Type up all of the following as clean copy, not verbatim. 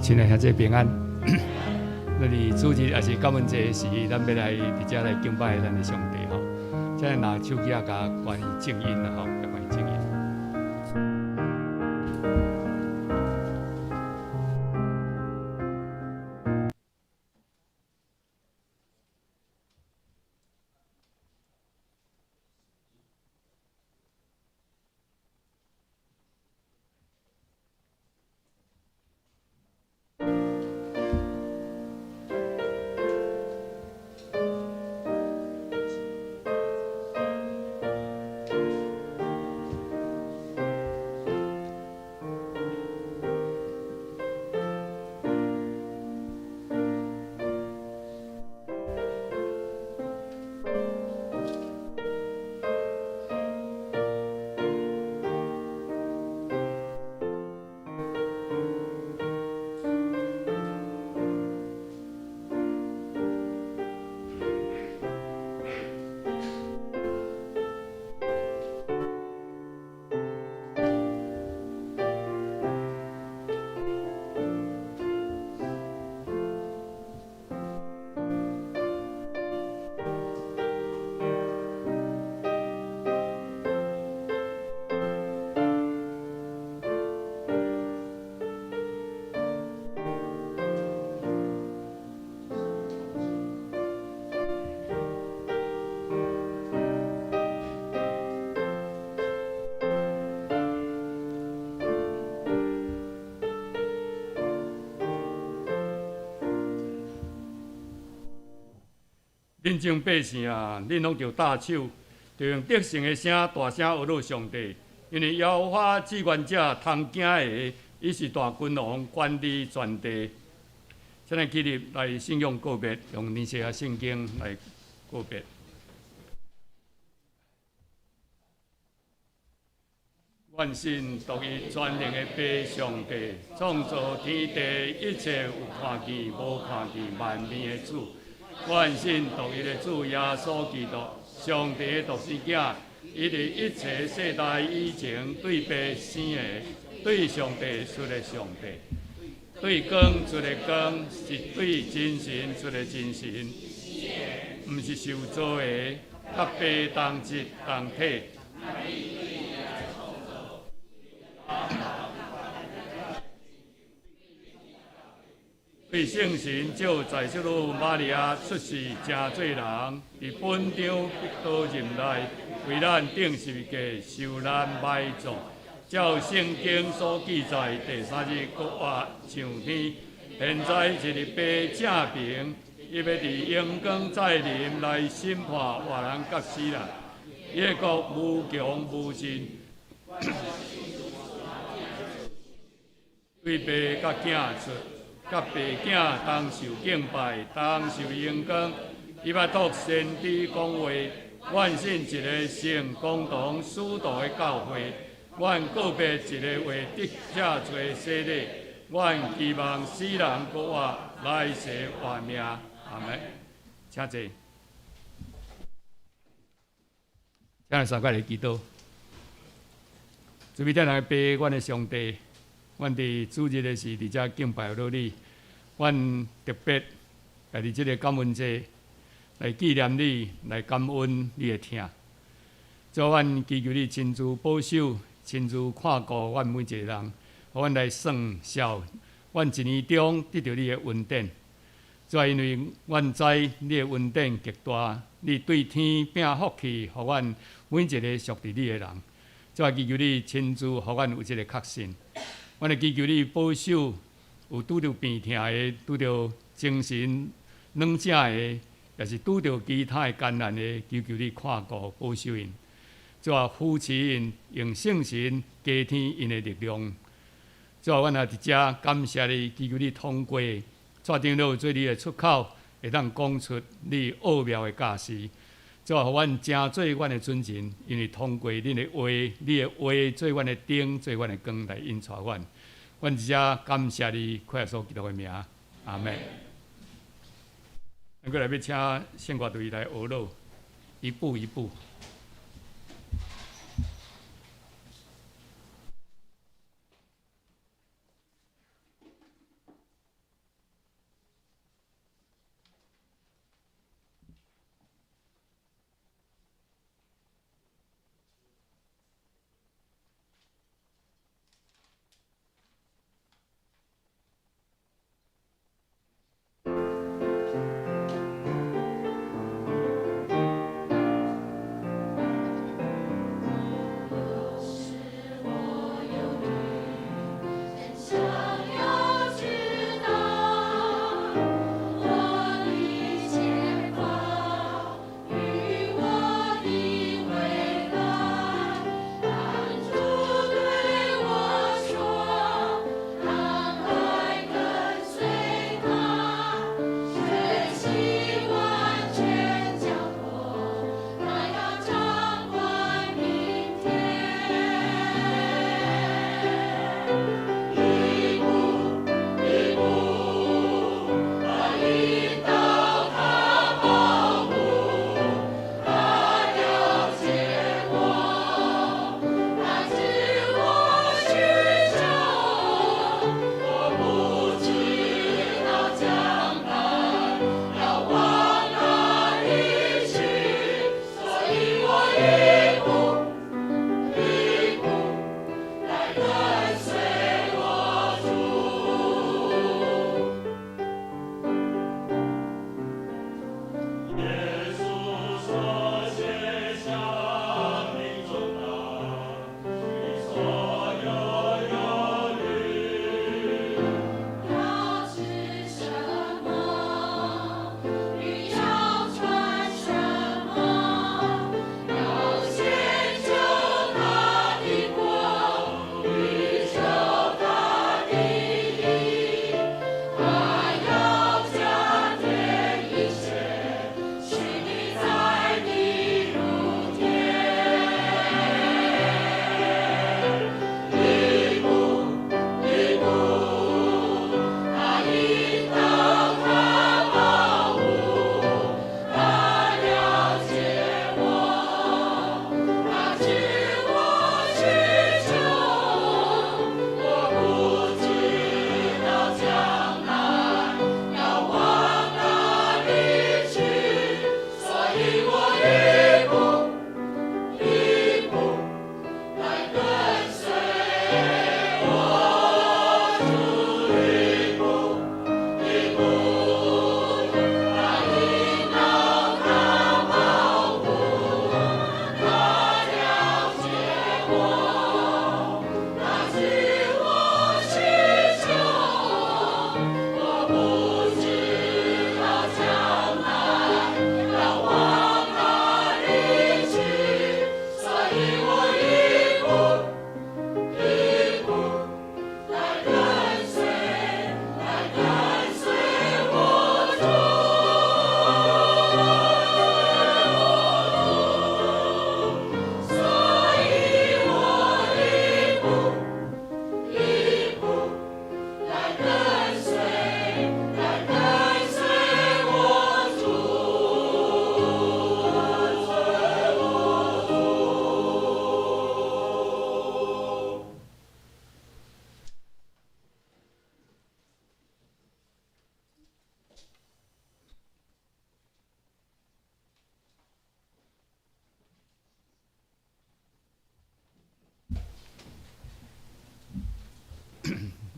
親愛兄弟平安。咱佇主日也是感恩節時，咱欲來佇遮來敬拜咱的上帝吼。請你拿手機仔共關靜音啦吼，共關靜音。恁眾百姓啊，恁攏著搭手，著用得勝的聲大聲呵咾上帝，因為耶和華至懸者通驚的，伊是大君王，管理全地。請咱起立來信仰告別，用彌賽亞聖經來告別。願信獨一全能的父上帝，創造天地一切有看見無看見萬物的主。願信獨一的主耶穌基督，上帝的獨生囝，伊佇一切世代以前對父生的，對上帝出的上帝，對光出的光，是對真神出的真神，毋是受造的，佮父同質同體。對聖神照在聖女瑪利亞出世成做人，佇本張彼多任內，為咱釘十字架受難埋葬，照聖經所記載，第三日復活上天，現在佇父正爿，伊欲佇榮光再臨來審判活人佮死人，伊的國無窮無盡。對父佮囝出，佮父囝同受敬拜，同受榮光。伊捌託先知講話，願信一个聖公同使徒的教會，願告別一个為得赦罪洗禮，願期望死人復活，來世活命。阿門。請坐。咱來三個來祈禱。慈悲疼愛的父，阮的上帝，阮佇主日的時佇遮敬拜落你，阮特別來佇這个感恩節來紀念你，來感恩你的疼。主，阮祈求你親自保守、親自看顧阮每一个人，予阮來算數，阮一年中得著你的恩典。主啊，因為阮知你的恩典極大，你對天摒福氣，予阮每一個屬佇你的人。主啊，祈求你親自予阮有這个確信。阮會祈求你保守有拄著病痛的、拄著精神軟弱的，抑是拄著其他的艱難的，祈求你看顧保守𪜶。主啊，扶持𪜶，用聖神加添𪜶的力量。主啊，阮也佇遮感謝你，祈求你通過蔡長老做你的出口，會當講出你奧妙的教示。主啊，予阮成做阮的準繩，因為通過恁的話，你的話做阮的燈，做阮的光來引帶阮。阮佇遮感謝你，靠耶穌基督的名，阿們。咱過來欲請聖歌隊來學樂，一步一步。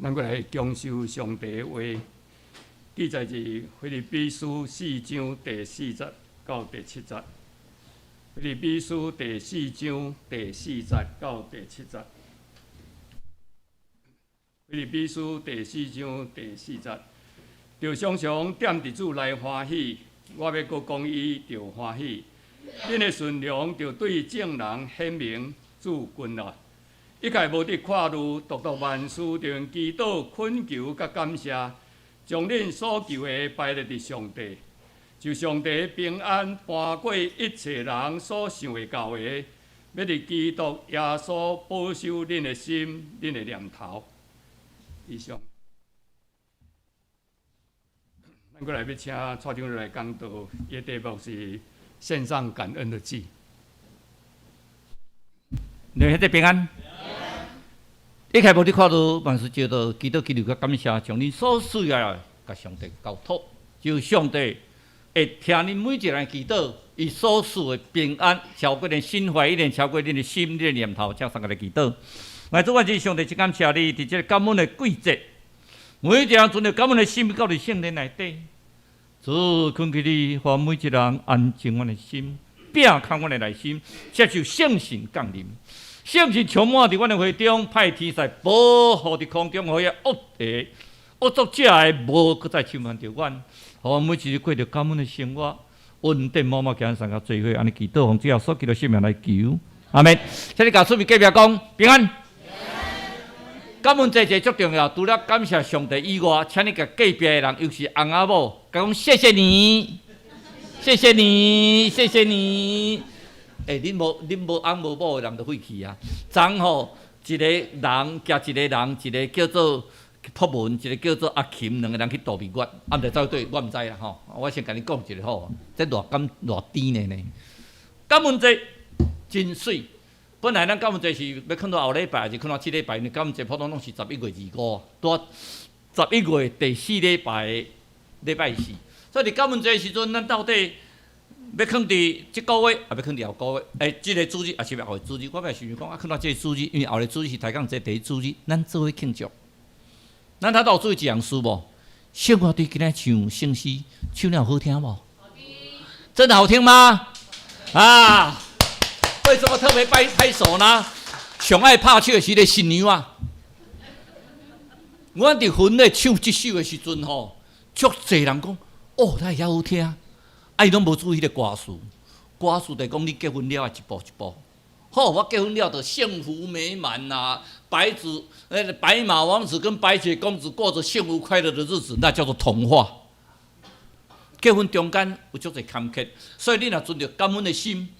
咱閣來恭受上帝的話，記載佇腓立比書四章第四節到第七節。腓立比書第四章第四節到第七節。腓立比書第四章第四節，著常常踮佇主內歡喜，我欲閣講伊著歡喜。恁的順良著對眾人顯明，主近了。一概無得掛慮，獨獨萬事著用祈禱、懇求佮感謝，將恁所求的擺列佇上帝，就上帝平安搬過一切人所想會到的，欲佇基督耶穌保守恁的心、恁的念頭。以上。咱閣來欲請蔡長老來講道，伊的題目是獻上感恩的祭。你彼個平安。一概無得掛慮，萬事藉著祈禱、祈求佮感謝，將恁所需要的共上帝交託，就上帝會聽恁每一個人祈禱，伊所賜的平安，超過恁心懷，一定超過恁的心、恁的念頭，請三個來祈禱。來主，我真上帝真感謝你，佇這個感恩的季節，每一個人存著感恩的心，到佇聖殿內底，主懇求你，予每一個人安靜阮的心，摒空阮的內心，接受聖神降臨。聖神充滿佇阮的會中，派天使保護佇空中，予遐惡的惡作者的無閣再侵犯著阮，予阮每一日過著感恩的生活，恩典滿滿，行三個做伙，按呢祈禱，奉主耶穌基督聖名來求，阿們。請你共厝邊隔壁講平安。感恩節這足重要，除了感謝上帝以外，請你共隔壁的人，尤其是翁仔某，共講謝謝你，謝謝你，謝謝你。欸，恁無翁無某的人就廢去啊！昨吼一個人夾一個人，一個叫做朴文，一個叫做阿琴，兩個人去度蜜月，啊，毋知走佗，我毋知啦吼。我先共你講一下好，這偌甘偌甜的呢。感恩節真媠，本來咱感恩節是欲囥到後禮拜，還是囥到這禮拜？因為感恩節普通攏是11月25，拄十一月第四禮拜的禮拜四，所以佇感恩節的時陣，咱到底欲囥佇這個月，抑欲囥佇後個月？欸，這個主日，抑是後個主日？我嘛想講，啊，囥到這個主日，因為後個主日是抬槓節第一主日，咱做伙慶祝。咱頭拄有注意一項事無？聖樂隊今仔唱聖詩，唱了好聽無？好聽。真的好聽嗎？啊！為什麼特別拍拍手呢？上愛拍手的是個新娘啊！阮佇婚禮唱這首的時陣吼，足濟人講，哦，哪會遐好聽？啊！伊攏無注意彼個歌詞，歌詞就講你結婚了一步一步，好，我結婚了就幸福美滿啊，白子那個白馬王子跟白雪公主過着幸福快樂的日子，那叫做童話。結婚中間有足濟坎坷，所以你若存著感恩的心，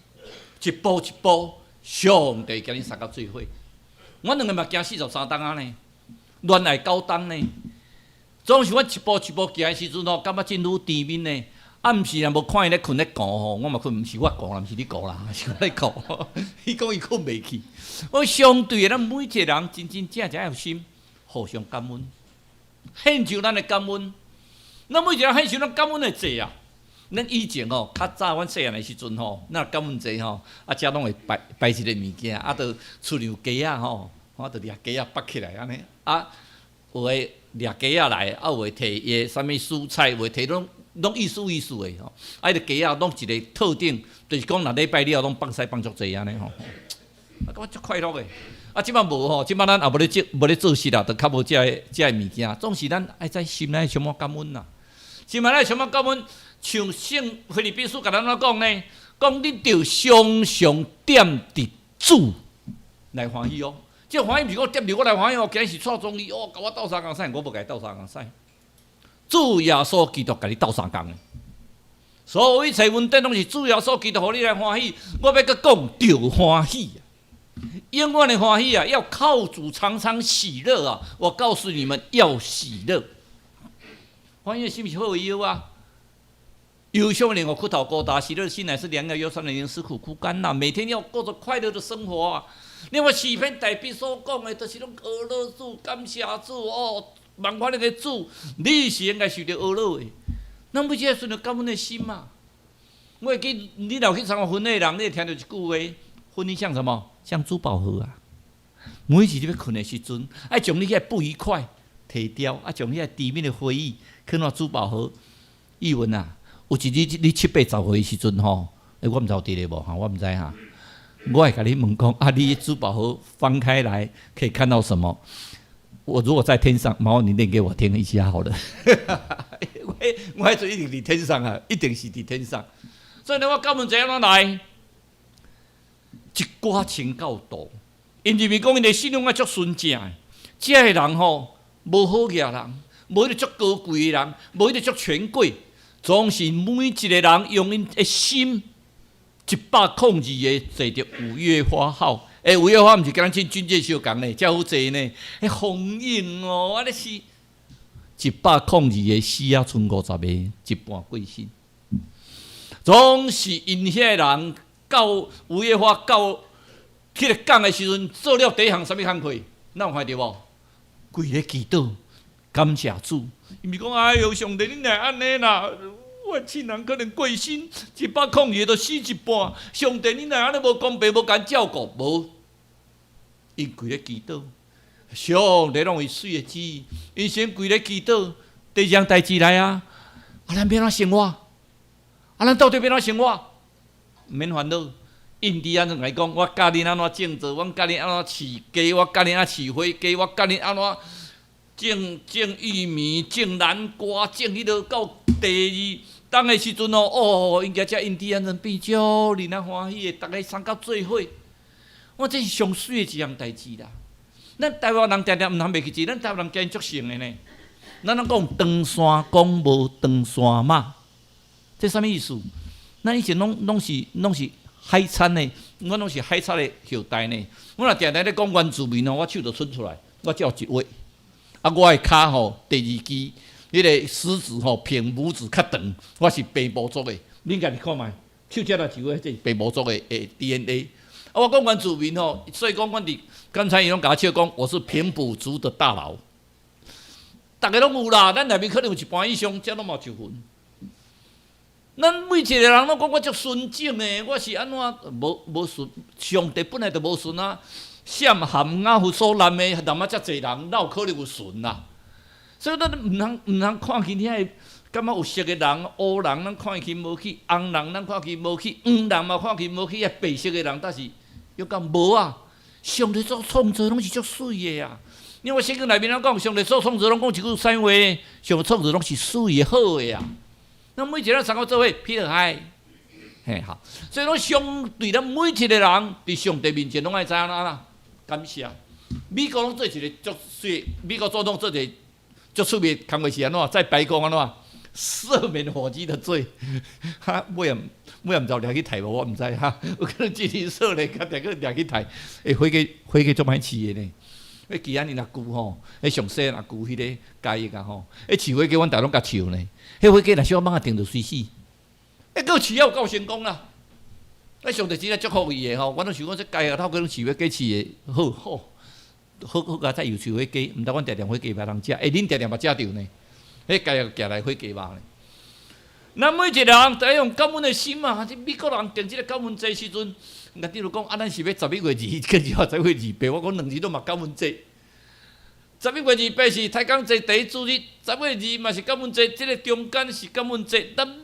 一步一步，上帝共你相佮做伙。阮兩个嘛行43冬仔呢，戀愛9冬呢，總是阮一步一步行的時陣吼，感覺真愈甜蜜呢。啊，毋是若無看伊咧睏咧顧吼，我嘛睏，毋是我顧啦，毋是你顧啦，是我咧顧。伊講伊睏袂去。我相對的，咱每一個人真真正正有心，互相感恩，獻上咱的感恩。咱每一個人獻上咱感恩的祭啊。咱以前吼，較早阮細漢的時陣吼，咱感恩節吼，啊，遮攏會擺擺一個物件，啊，就厝裡有雞仔吼，我就掠雞仔縛起來按呢，啊，有的掠雞仔來，啊，有的提伊的啥物蔬菜，有的提攏。攏意思意思的吼，啊，彼个雞仔攏一個特定，就是講若禮拜了攏放屎放足濟按呢吼，啊，感覺足快樂的。啊，這擺無吼，這擺咱也無咧做，無咧做事啦，就較無這个物件。總是咱愛在心內充滿感恩啦，心內充滿感恩。像聖腓立比書共咱按怎講呢？講你著常常踮佇主來歡喜哦。這個歡喜毋是講踮佇我來歡喜哦，今日是蔡總理哦，共我鬥相共屎，我無共伊鬥相共屎。主耶穌基督共你鬥相共的，所有一切恩典攏是主耶穌基督予你來歡喜。我欲閣講，著歡喜啊，永遠的歡喜啊！要靠主常常喜樂啊！我告訴你們，要喜樂。歡喜的心是好的藥啊！憂傷的靈予苦頭孤單，喜樂的心乃是良藥，憂傷的靈使苦枯乾吶。每天要過著快樂的生活啊！另外詩篇大筆所講的，就是攏呵咾主、感謝主哦。萬款的主，你是應該受著呵咾的。咱每一个存著感恩的心嘛。我會記，你若有去參加婚禮的人，你會聽著一句話：婚姻像什麼？像珠寶盒啊！每一次你欲睏的時陣，愛將你彼個不愉快提雕，啊，將遐甜蜜的回憶，囥佇珠寶盒。玉文啊，有一日你七八十歲時陣吼，欸，我毋知有佇咧無哈，我毋知哈。我會共你問講，啊，你珠寶盒翻開來可以看到什麼？我如果在天上，麻煩你念給我聽一下好了。我彼陣一定佇天上啊，一定是佇天上。所以呢，我感恩節按怎來？一寡清教徒，𪜶認為講𪜶的信仰愛足純正的，這个人吼無好額人，無彼個足高貴的人，無彼個足權貴，總是每一個人用𪜶的心102個坐著五月花號。欸，五月花毋是敢若進軍艦相仝呢，遮好坐呢。彼風湧哦，按呢是102個死啊，賰50個，一半過身。總是𪜶遐個人到五月花到彼個港的時陣，做了第一項啥物工課？咱有看著無？規咧祈禱，感謝主。伊毋是講哎喲，上帝，你哪會按呢啦？我親人可能過身，102個都死一半。上帝，你哪會按呢無公平，無共照顧？無，𪜶規咧祈禱，上帝攏有媠的旨意。𪜶先規咧祈禱，第二項代誌來啊！啊，咱欲按怎生活？啊，咱到底欲按怎生活？毋免煩惱。印第安人來講，我教恁按怎種稻，我教恁按怎飼雞，我教恁按怎飼火雞，我教恁按怎種玉米、種南瓜、種彼落到第二冬的時陣哦，哦，𪜶遮印第安人變足恁仔歡喜的，逐家送到做伙。我這是上媠的一項代誌啦。咱台灣人定定毋通袂記住，咱台灣人驚足聖的呢。咱攏講登山公無登山馬，這啥物意思？咱以前攏是海賊的，阮攏是海賊的後代呢。我若定定咧講原住民哦，我手就伸出來，我只有一畫。啊，我的跤吼，第二支，彼個食指吼，平拇指較長，我是平埔族的。恁家己看覓，手遮若一畫，這是平埔族的 DNA。啊，我講原住民吼，所以講阮佇剛才伊攏共我笑講，我是平埔族的大佬。逐家攏有啦，咱內面可能有一半以上，這攏嘛有一份。咱每一個人攏講我足純正的，我是按怎無純？上帝本來就無純啊！閃含亞弗所南的南啊遮濟人，哪有可能有純啊？所以咱毋通看起遐個感覺有色的人、烏人，咱看伊去無去；紅人咱看去無去；黃人嘛看去無去。啊，白色的人，但是又講無啊！上帝所創造攏是足媠的啊！因為聖經內面攏講，上帝所創造攏講一句啥話？上帝創造攏是媠的好的啊！咱每一個人參我做伙，撇落海，嘿好。所以講，相對咱每一個人佇上帝面前攏愛知影啦，感謝。美國攏做一個足媠，美國總統做一個足出名工課是按怎？在白宮按怎？赦免火雞的罪，哈，尾仔尾仔毋知有掠去刣無？我毋知哈，有可能這年赦咧，較定去掠去刣。欸，火雞火雞足歹飼的呢。彼基安𪜶若舊吼，彼上細若舊彼个嘉義啊吼，彼飼火雞阮逐家攏共笑呢。彼火雞若小可蠓仔叮著隨死，彼閣飼猶有夠成功啦。彼上帝真正祝福伊的吼，我攏想講這嘉義頭家攏飼火雞飼的好好，好好佳哉又飼火雞，毋知阮定定火雞袂通食，欸，恁定定嘛食著呢？彼嘉義寄來火雞肉呢。咱每一個人都愛用感恩的心啊！這美國人定這個感恩節時陣，甲比如講啊，咱是欲11月2，跟住11月28，我講兩日攏嘛感恩節。十一月二八是抬槓節第一主日，10月2嘛是感恩節，這個中間是感恩節。咱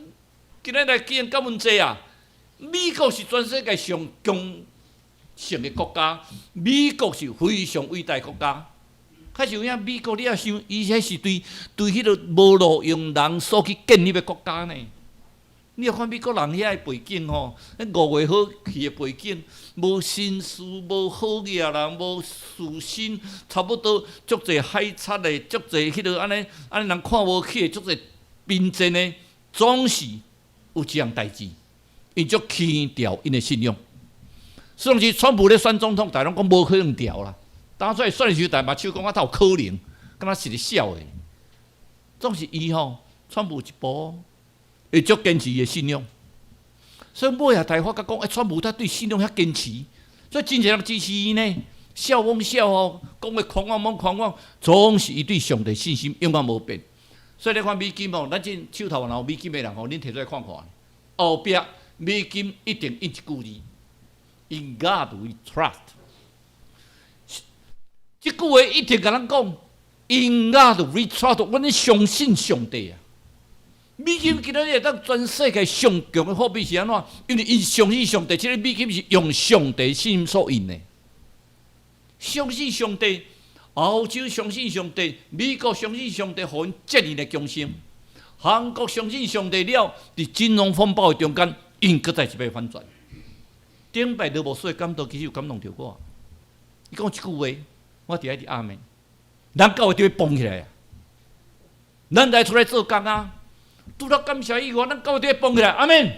今日來紀念感恩節啊！美國是全世界上強盛的國家，美國是非常偉大的國家。較是有影，美國你也想，伊彼是對彼个無路用人所去建立的國家呢。你若看美國人遐个背景吼，彼五月好去的背景，無紳士，無好額人，無士紳，差不多足濟海賊的，足濟彼落按呢按呢人看無起的，足濟貧賤的，總是有一項代誌，𪜶足強調𪜶的信仰。雖然是川普咧選總統，逐家攏講無可能牢啦。當出來選的時陣，逐目手講啊，哪有可能？敢若是咧痟的。總是伊吼，川普一步，會足堅持伊的信仰。所以尾仔大家發覺講，欸，川普他對信仰遐堅持，所以真濟人支持伊呢。笑罔笑吼，講的狂妄罔狂妄，總是伊對上帝信心永遠無變。所以你看美金吼，咱這手頭若有美金的人吼，恁提出來看看。後壁美金一定印一句字：In God we trust。這句話一定共咱講， In God we trust，阮相信上帝啊！美金今仔日會當全世界上強的貨幣是按怎？因為𪜶相信上帝，這個美金是用上帝信所印的。相信上帝，歐洲相信上帝，美國相信上帝，予𪜶遮爾的強盛。韓國相信上帝了，佇金融風暴的中間，𪜶閣再一擺反轉。頂擺羅牧師的講道其實有感動著我。伊講一句話，我佇遐佇阿門。咱教會就欲膨起來啊！咱來出來做工啊！除了感謝以外，咱教會就欲膨起來，阿門。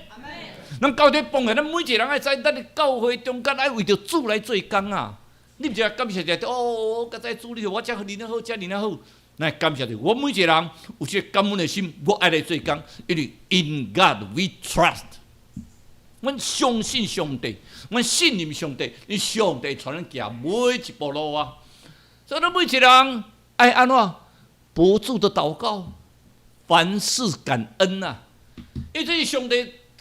咱教會膨起來，咱每一個人愛知，咱的教會中間愛為著主來做工啊！你毋是感謝者哦，較早主你予我遮爾好，遮爾好，咱感謝著我每一個人有這個感恩的心，我愛來做工，因為 In God we trust，阮相信上帝，阮信任上帝，𪜶上帝帶咱行每一步路啊！所以，咱每一個人愛按怎不住的禱告，凡事感恩啊！因為這是上帝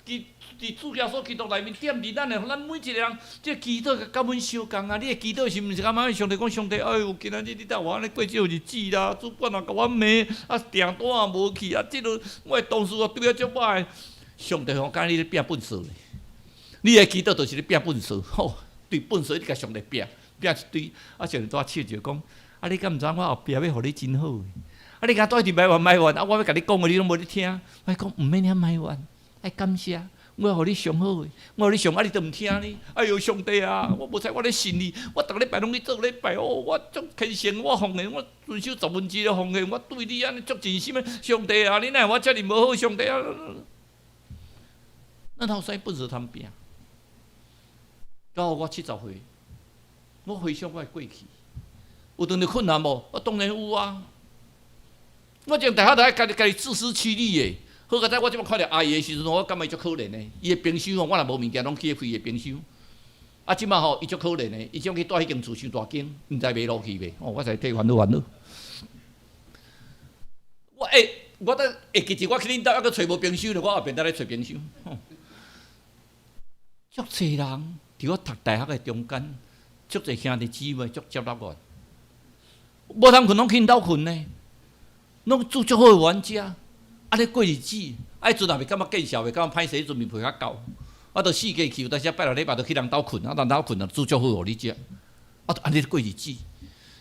佇佇主耶穌基督內面惦佇咱的，咱每一個人這祈禱佮感恩相仝啊！你的祈禱是毋是感覺上帝講上帝？哎喲，今仔日你帶我按呢過這日子啦，主管也共我罵，啊訂單也無去，啊這个我的同事也對我足歹。上帝吼，敢你咧拚糞埽咧？你的祈禱就是咧拚糞埽，吼，對糞埽你共上帝拚拚一堆，啊上帝拄仔笑著講，啊你敢毋知我後壁欲予你真好？啊你敢拄一直埋怨埋怨，啊我欲共你講的你攏無咧聽，我講毋免遐埋怨，愛感謝。我予你上好的，我予你上啊，你都毋聽呢？哎喲，上帝啊，我無彩我咧信你，我逐禮拜攏去做禮拜哦，我足虔誠，我奉獻，我遵守十分之一奉獻，我對你按呢足盡心的。上帝啊，你哪會我遮爾無好？上帝啊，咱後生糞埽通拚。到我70歲，我回想我的過去，有當著困難無？我當然有啊。我前大學就愛家己家己自食其力的。好佳哉，我這擺看著阿姨的時陣，我感覺伊足可憐的。伊的冰箱吼，我若無物件，攏去開伊的冰箱。啊，這擺吼，伊足可憐的，伊將去蹛彼間厝傷大間，毋知賣落去未？哦，我才替伊煩惱煩惱。我會，我等會記住，我去恁兜猶閣揣無冰箱咧，我後邊才咧揣冰箱。足濟人佇我讀大學的中間，足濟兄弟姊妹足接納我。無通睏，攏去𪜶兜睏呢，攏煮足好的予阮食。啊！咧過日子，啊，彼陣也袂感覺見笑，袂感覺歹勢，彼陣面皮較厚。我都四界去，有當時拜六禮拜就去人兜睏，啊，人兜睏啊，煮足好予你食。啊，就按呢過日子，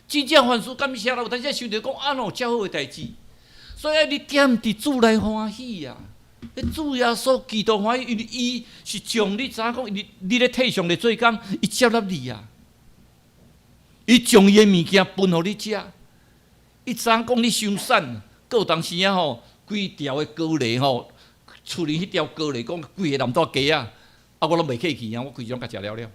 真正凡事感謝啦。有當時想著講，按怎有遮好的代誌，所以你踮佇主內歡喜啊！咧主耶穌基督歡喜，因為伊是將你知影講，你你咧替上帝做工，伊接納你啊！伊將伊的物件分予你食，伊知影講你傷散，閣有當時啊吼。規條的高麗吼，厝裡彼條高麗講規个南大街仔，啊，我攏袂客氣啊，我規隻攏共食了了。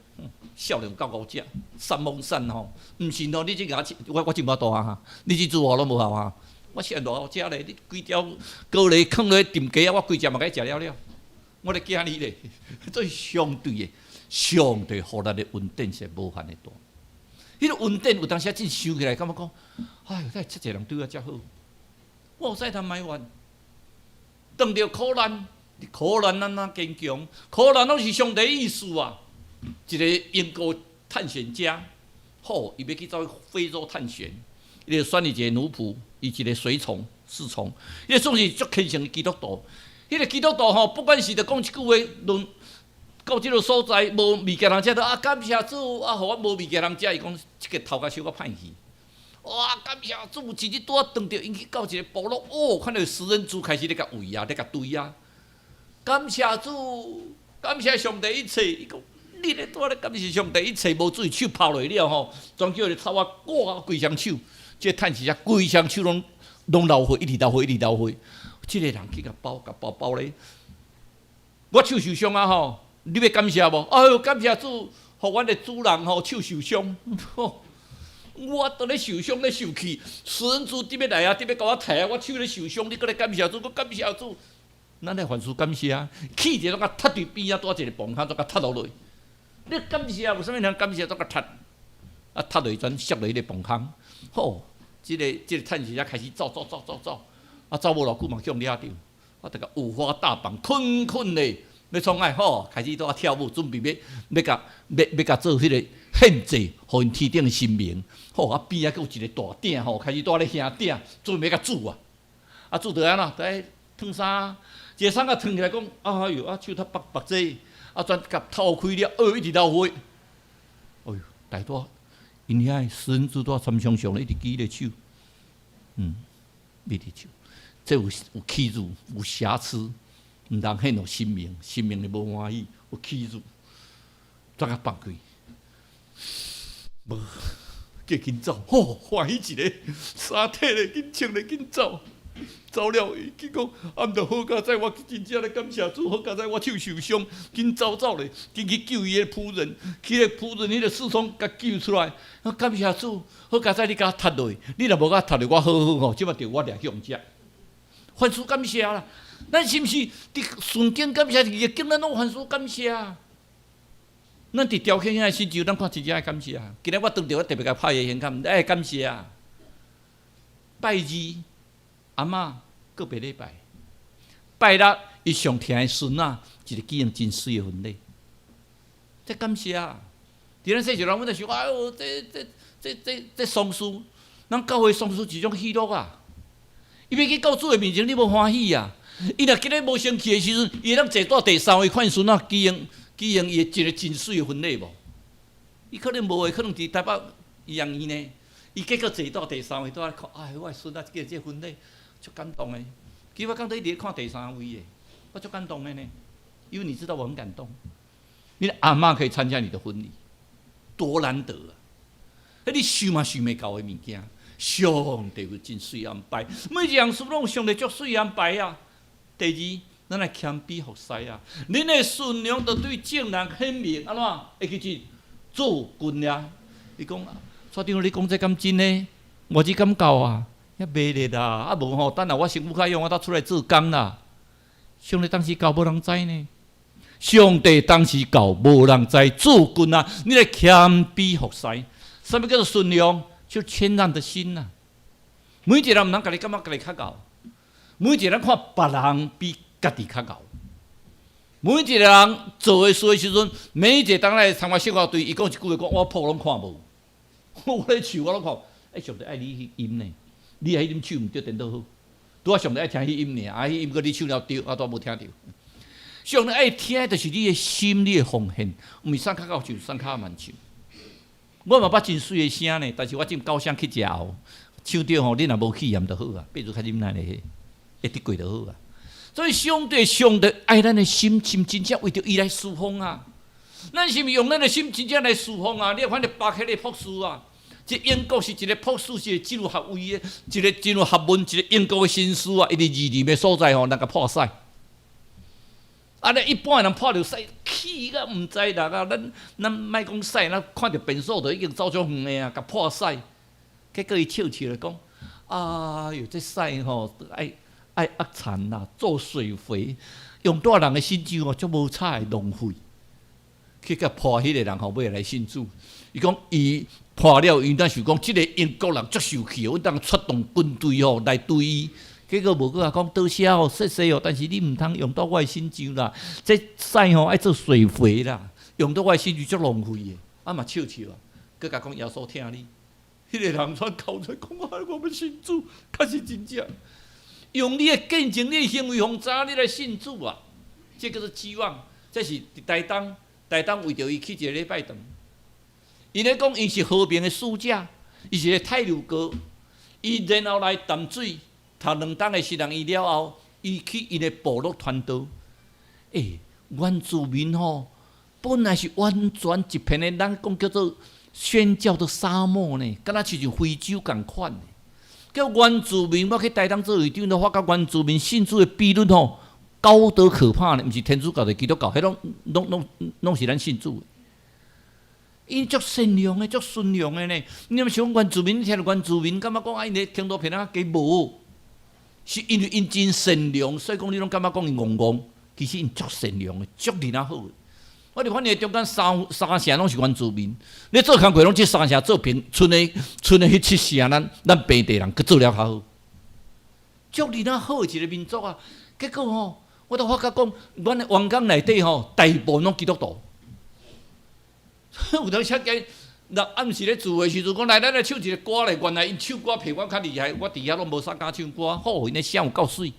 少年有夠五隻，三毛散吼，毋信吼，你這共我我真無大哈，你這煮我攏無效啊。我是偌好食咧，你規條高麗囥落踮街仔，我規隻嘛共食了了。我咧驚你咧，這是相對的，上帝予咱的恩典是無限的大。彼個恩典有當時真想起來，感覺講，哎喲，哪會遮濟人對我遮好，我有啥通埋怨？當著苦難，苦難咱哪堅強？苦難攏是上帝意思啊！一個英國探險家，好，伊欲去走非洲探險，伊就選伊一個奴僕，伊一個隨從侍從，伊個算是足虔誠的基督徒。彼個基督徒吼，不管是著講一句話，論到這个所在無物件通食，都啊感謝主啊，予我無物件通食，伊講這個頭殼小可歹去。哇！感謝主，一日拄仔轉著𪜶去到一個部落，哦，看著食人族開始咧共餵啊，咧共堆啊。感謝主，感謝上帝一切。伊講，你咧拄仔咧感謝上帝一切，無注意手拋落了吼，全叫伊草仔掛規雙手，這個趁時啊，規雙手攏攏流血，一直流血，一直流血。這個人去共包，共包包咧。我手受傷啊吼，你欲感謝無？哎喲，感謝主，予阮的主人吼手受傷。我當咧受傷咧受氣，食人族佇欲來啊，佇欲共我刣啊，我手咧受傷，你閣咧感謝主，閣感謝主。咱咧凡事感謝，氣者攏共踢佇邊仔，拄仔一個崩坑，煞共踢落落。你感謝有啥物人感謝，煞共踢？啊，踢落去轉摔落彼個崩坑。好，這個這個趁時才開始走走走走走，啊，走無偌久嘛，去予掠著，啊，就共五花大綁，捆捆咧，欲創愛好，開始拄仔跳舞，準備欲欲共欲欲共做彼個。獻祭，予𪜶天頂的神明。吼啊邊仔閣有一個大鼎吼，開始蹛咧兄鼎，準備共煮啊。啊煮著按怎？佇咧燙衫，一个衫仔燙起來講，哎喲，啊手頭縛縛這，啊轉共透開了，一直流血。哎喲，大拄𪜶遐的孫子拄參常常咧，一直舉咧手，一直手，這有欺辱，有瑕疵，毋通獻予神明，神明會無歡喜，有欺辱，怎共放開？無，計緊走，吼，歡喜一个，衫脫咧，緊穿咧，緊走。走了，伊緊講，啊，毋著好佳哉，我真正咧感謝主，好佳哉，我手受傷，緊走走咧，緊去救伊的僕人，去个僕人彼个侍從共救出來，我感謝主，好佳哉，你共我踢落，你若無共我踢落，我好好吼，這擺著我掠去予食。凡事感謝啦，咱是毋是佇順境感謝，逆境咱攏凡事感謝？咱佇條件遐時陣，咱看真正愛感謝。今日我當著我特別共拍伊胸坎，愛感謝。拜二阿嬤個別禮拜，拜六伊上疼的孫仔，一个舉行真媠的婚禮，這感謝啊！佇咱細時陣，阮就想，哎喲，這這這這這喪事，咱教會喪事是一種喜樂啊！伊欲去到主的面前，你無歡喜啊？伊若今日無先去的時陣，伊會當坐佇第三位看孫仔舉行伊的一個真媠的婚禮無？伊可能無會，可能佇台北頤養院呢。伊結果坐到第三位，拄仔看，哎，我的孫仔這個這婚禮，足感動的。其實我剛才一直看第三位的，我足感動的呢。因為你知道我很感動，你的阿嬤可以參加你的婚禮，多難得啊！彼你想嘛想袂到的物件，上帝有真媠安排，每一項事攏有上帝足媠安排啊。第二，咱來謙卑服侍啊！恁的順良著對眾人顯明，按怎？會記住做君啊！伊講，所長你講這敢真的？我只敢夠啊！遐袂咧啦，啊無吼，等下我身軀較勇，我才出來做工啦。上帝當時教無人知呢，上帝當時教無人知做君啊！你來謙卑服侍，啥物叫做順良？就謙讓的心呐。每一個人毋通家己感覺家己較𠢕，每一個人看別人比家己較𠢕。每一個人做的事的時陣，每一個當來參加小隊，伊講一句話，講我譜攏看無，我咧唱我攏看，欸，上帝愛你彼音呢，你彼音唱毋對，顛倒好。拄仔上帝愛聽彼音爾，啊，彼音閣你唱了對，啊，拄無聽著。上帝愛聽的就是你的心，你的奉獻，毋是啥較𠢕唱，啥較慢唱。我嘛捌真媠的聲呢，但是我種九聲去食後，唱著吼，你若無氣炎就好啊，比如較忍耐的，會得過就好啊。所以上帝上帝愛咱的心，是毋真正為著伊來侍奉啊？咱是毋是用咱的心真正來侍奉啊？你看咧巴克的博士啊，這英國是一個博士，是一個真有學位的，一個真有學問，一個英國的紳士啊，伊佇二林的所在吼，人共破屎。啊！咧一般的人破著屎，氣甲毋知啦啊！咱莫講屎，咱看著便所就已經走足遠的啊，共破屎。結果伊笑笑咧講：哎喲，這屎吼，愛愛壓田啦，做水肥，用蹛人的身上吼，足無彩的浪費。去共破彼個人吼，尾來信主。伊講伊破了，伊若想講，這個英國人足受氣，阮當出動軍隊吼來對伊。結果無閣共講多謝哦，謝謝哦，但是你毋通用到我的身上啦。這屎吼愛做水肥啦，用到我的身上足浪費的。啊嘛笑笑啊，閣共講耶穌疼你。彼個人煞哭出來講啊，我欲信主，確實真正。用你的見證、你的行為，予知影你來信主啊！這叫做指望。這是佇台東，台東為著伊起一个禮拜堂。𪜶咧講，𪜶是和平的使者，伊是個太魯閣，伊然後來淡水讀兩冬的神學院了後，伊去𪜶的部落傳道。欸，原住民吼，本來是完全一片的，咱講叫做宣教的沙漠呢，敢若親像非洲仝款的。叫原住民，我去台東做會長，都發覺原住民信主的比率吼高得可怕呢，毋是天主教，就是基督教，彼攏攏攏攏是咱信主的。𪜶足善良的，足順良的呢。你若想原住民，你聽著原住民，感覺講啊，𪜶咧聽到騙啊，加無？是因為𪜶真善良，所以講你攏感覺講𪜶戇戇，其實𪜶足善良的，足爾仔好的。我佇反而中間三三成攏是原住民，你做工課攏這三成做平，賰的賰的彼七成，咱咱平地人閣做了較好，足爾仔好的一個民族啊！結果吼，我都發覺講，阮的員工內底吼，大部分攏基督徒。有當時見那暗時咧聚會時陣講來，咱來唱一個歌咧。原來𪜶唱歌比我較厲害，我佇遐攏無啥敢唱歌。好，𪜶的聲有夠媠。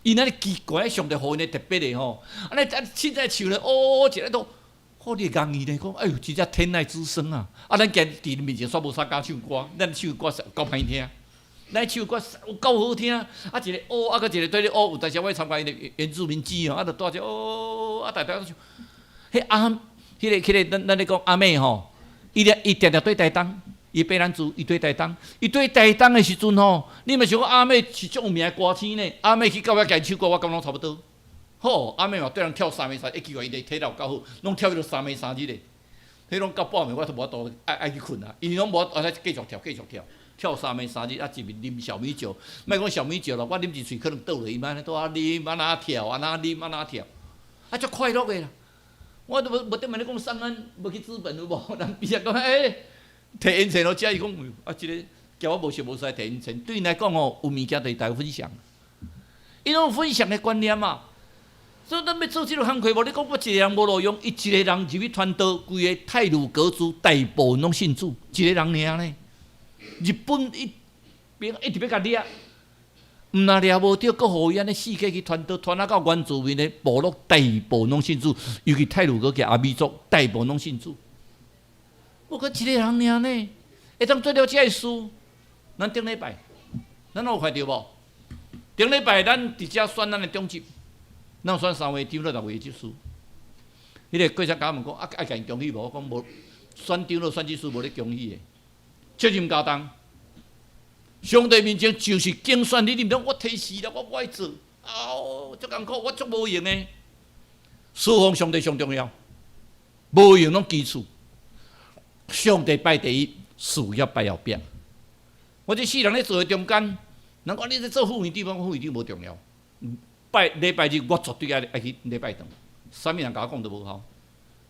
𪜶按呢奇怪，上帝予𪜶的特別的吼。按呢啊，凊彩唱咧，哦，一个都，好你會戇去咧，講哎喲，真正天籟之聲啊！啊，咱今佇面前煞無啥敢唱歌，咱唱歌有夠歹聽。咱唱歌有夠好聽，啊一个哦，啊閣一個對咧哦，有當時我參加𪜶的原住民祭哦，啊就帶一哦，啊逐家唱。彼阿，彼個，咱咧講阿妹吼。伊咧，伊定定對台東，伊爬蘭族，伊對台東，伊對台東的時陣吼，你嘛想講阿妹是足有名的歌星呢？阿妹去到遐共唱歌，我感覺攏差不多。好，阿妹嘛對人跳三暝三日，奇怪，伊的體力有夠好，攏跳彼落三暝三日的。彼攏到半暝，我都無法度愛去睏啊，伊攏無法度，繼續跳，繼續跳，跳三暝三日，啊，一面啉小米酒，莫講小米酒啦，我啉一喙可能倒落，伊按呢拄仔啉，按怎跳，按怎啉，按怎跳，啊，足快樂的啦。我都無無頂面咧講上恩無去資本有無？人比下講欸，提煙錢落遮伊講，啊，這个叫我無熟無似提煙錢，對𪜶來講吼，有物件就是大家分享，伊攏有分享的觀念嘛。所以咱欲做這个工課無？你講我一個人無路用，伊一個人入去傳道，規個太魯閣族大部分攏信主，一個人爾呢。日本伊兵一直欲共掠。毋若掠無著，閣予伊按呢四界去傳道，傳啊到原住民的部落大部分攏信主，尤其太魯閣佮阿美族大部分攏信主。無閣一個人爾呢，會當做了這个事。咱頂禮拜，咱有看著無？頂禮拜咱佇遮選咱的長執，咱有選三位長老、六位執事。彼个郭生共我問講，啊愛共𪜶恭喜無？我講無，選長老、選執事無咧恭喜的，責任加重。上帝面前就是競選你，你毋通我提示啦，我無愛做，啊，足艱苦，我足無閒的。侍奉上帝上重要，無閒攏基礎。上帝擺第一，事業擺後壁。我這世人咧做的中間，人講你咧做副院長，副院長無重要。拜禮拜日我絕對愛去禮拜堂，啥物人共我講都無效。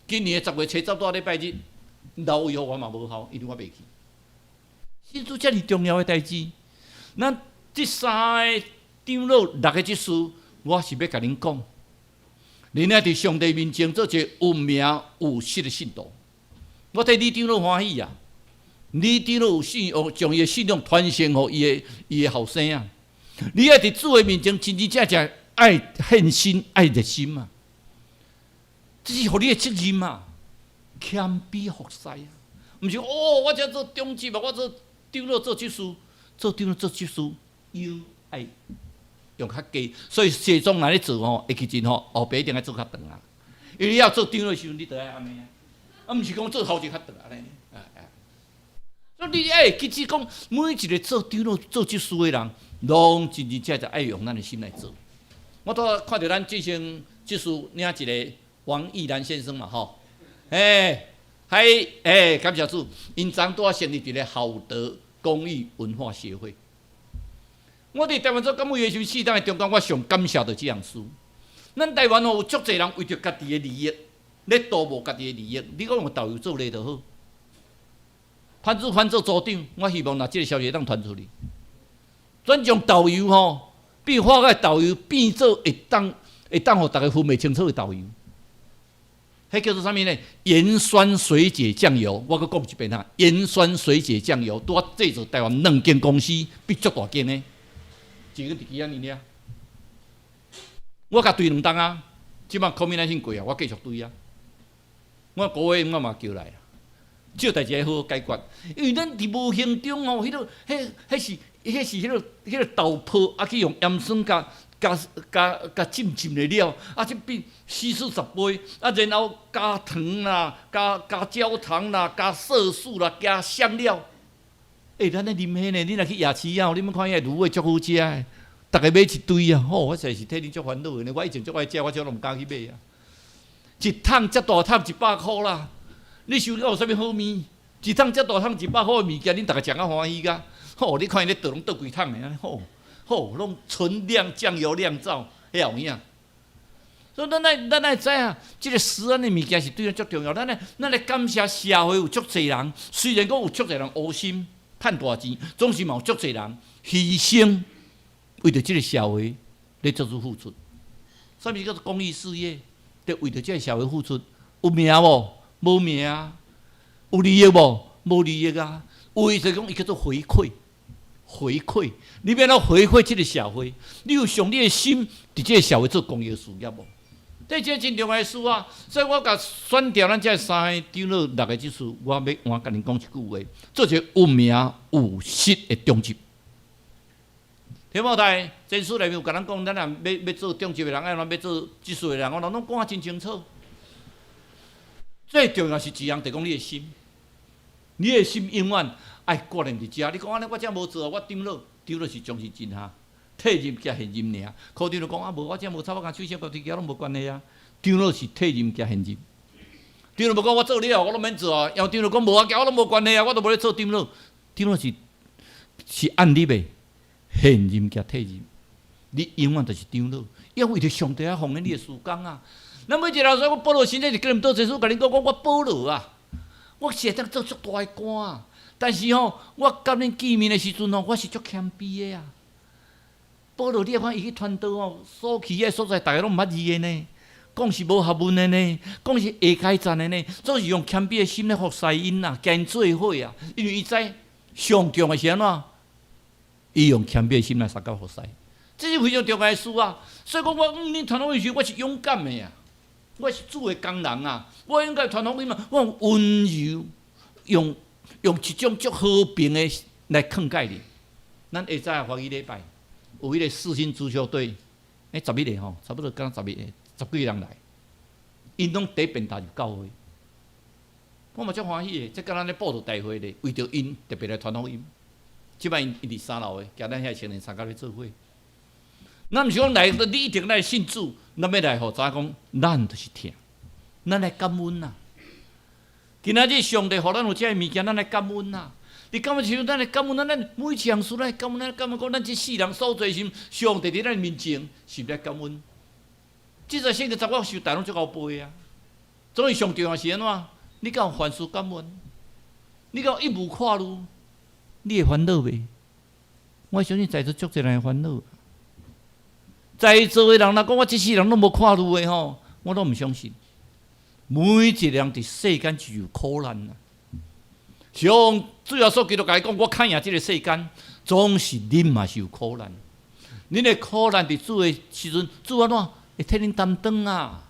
今年的10月初十拄禮拜日，老約我嘛無效，因為我袂去。信主遮爾重要的代誌，咱這三个長老、六个執事，我是欲共恁講，恁愛佇上帝面前做一个有名有實的信徒。我替李長老歡喜啊！李長老有信仰，將伊的信仰傳承予伊的後生啊！你愛佇主的面前真真正正愛獻身、愛熱心啊！這是予你的責任啊！謙卑服侍啊！毋是哦，我這做長執啊，我做長老做執事，做長老做執事，腰愛用較低，所以西裝若咧做吼，會記真吼，後壁一定愛做較長啊。因為你要做長老的時陣，你著愛按呢啊，啊，毋是講做頭前較長按呢，啊啊。所以你愛記住講，每一個做長老做執事的人，攏真真正正愛用咱的心來做。我拄仔看著咱這先執事領一個王義蘭先生嘛，吼，欸，還欸，感謝主，𪜶昨拄仔成立一個好德公益文化協會。我佇台灣做幹部的時陣，四黨的中間，我上感謝著這項事。咱台灣吼有足濟人為著家己的利益，咧圖謀家己的利益。你講用導遊做例就好。潘志寬做組長，我希望若這个消息會當傳出去，轉將導遊吼變化個導遊變做會當予逐家分袂清楚的導遊。彼叫做啥物呢？鹽酸水解醬油，我閣講一遍哈，鹽酸水解醬油拄仔製造台灣兩間公司，比足大間的，一間佇基安尼爾。我共追兩冬啊，這擺 COVID-19 過啊，我繼續追啊。我國會我嘛叫來啊，這代誌愛好好解決，因為咱佇無形中吼，彼個、彼、彼是、彼是彼個豆泡，啊去用鹽酸共共共浸浸了，啊，這變稀釋10倍，啊，然後加糖啦，加焦糖啦，加色素啦，加香料。欸，咱咧啉彼呢？你若去夜市啊，你欲看彼個滷味足好食的，逐家買一堆啊！吼，我實在是替恁足煩惱的呢。我以前足愛食，我這攏毋敢去買啊。一桶遮大桶100箍啦，你想講有啥物好物？一桶遮大桶100箍的物件，恁逐家食甲歡喜甲。吼，你看伊咧倒攏倒規桶的，按呢吼。吼，攏純釀醬油釀造，彼有影。所以咱愛知影，這个食安的物件是對咱足重要。咱來感謝社會有足濟人，雖然講有足濟人烏心趁大錢，總是嘛有足濟人犧牲，為著這个社會咧做出付出。啥物叫做公益事業？就為著這个社會付出，有名無？無名。有利益無？無利益啊！有意思講，伊叫做回饋，回饋。你欲按怎回饋這个社會？你有上你的心佇這个社會做公益事業無？這這真重要的事啊！所以我共選調咱這三个長老六个執事，我欲換共恁講一句話：做一个有名有實的長執。提摩太前書內面有共咱講，咱若欲做長執的人，愛按怎欲做執事的人，我攏攏講啊真清楚。最重要是一項，就講你的心，你的心永遠愛掛念佇遮。你講按呢，我遮無做啊，我長老，長老是終是真哈，退任兼現任爾。科長就講啊，無我遮無差，我共手寫決定，攏無關係啊。長老是退任兼現任。長老無講我做了，我攏免做啊。然後長老講無啊，我攏無關係啊，我都無咧做長老。長老是按立的，現任兼退任。你永遠就是長老，因為為著上帝啊，奉獻你的時間啊。咱每一個人說，我保羅先生是哥林多前書，共恁講講我保羅啊，我是會當做足大的官啊。但是吼，我佮恁見面的時陣吼，我是足謙卑的啊。保羅，你看伊去傳道吼，所去的所在，逐家攏毋捌字的呢，講是無學問的呢，講是下階層的呢，總是用謙卑的心咧服侍𪜶啊，共𪜶做伙啊，因為伊知上重要的是按怎，伊用謙卑的心來相共服侍，這是非常重要的事啊。所以講，我恁傳福音時，我是勇敢的啊。我是主的工人啊！我應該傳福音嘛，我用溫柔，用一種足和平的來勸誡你。咱下早華語禮拜有彼个四星足球隊，11個吼，差不多敢若十一個，十幾个人來，𪜶攏第一遍踏入教會，我嘛足歡喜的。這敢若咧佈道大會咧，為著𪜶特別來傳福音。這擺𪜶佇三樓的，共咱遐青年參加咧做伙。咱毋是講來，你一定來信主，咱欲來予知影講，咱就是疼，咱來感恩啊！今仔日上帝予咱有這个物件，咱來感恩啊！你感恩時陣，咱來感恩，咱每一項事，咱來感恩，咱感恩講，咱這世人所做時，上帝佇咱面前是欲來感恩。這節聖經十我受大攏足𠢕背啊！所以上重要是按怎？你敢有凡事感恩？你敢有一無掛慮？你會煩惱袂？我相信在座足濟人會煩惱。在座的人若講我這世人攏無掛慮的吼，我攏毋相信。每一個人佇世間就有苦難啊！像主耶穌基督共伊講，我較贏這个世間，總是恁嘛是有苦難。恁的苦難佇主的時陣，主按怎會替恁擔當啊？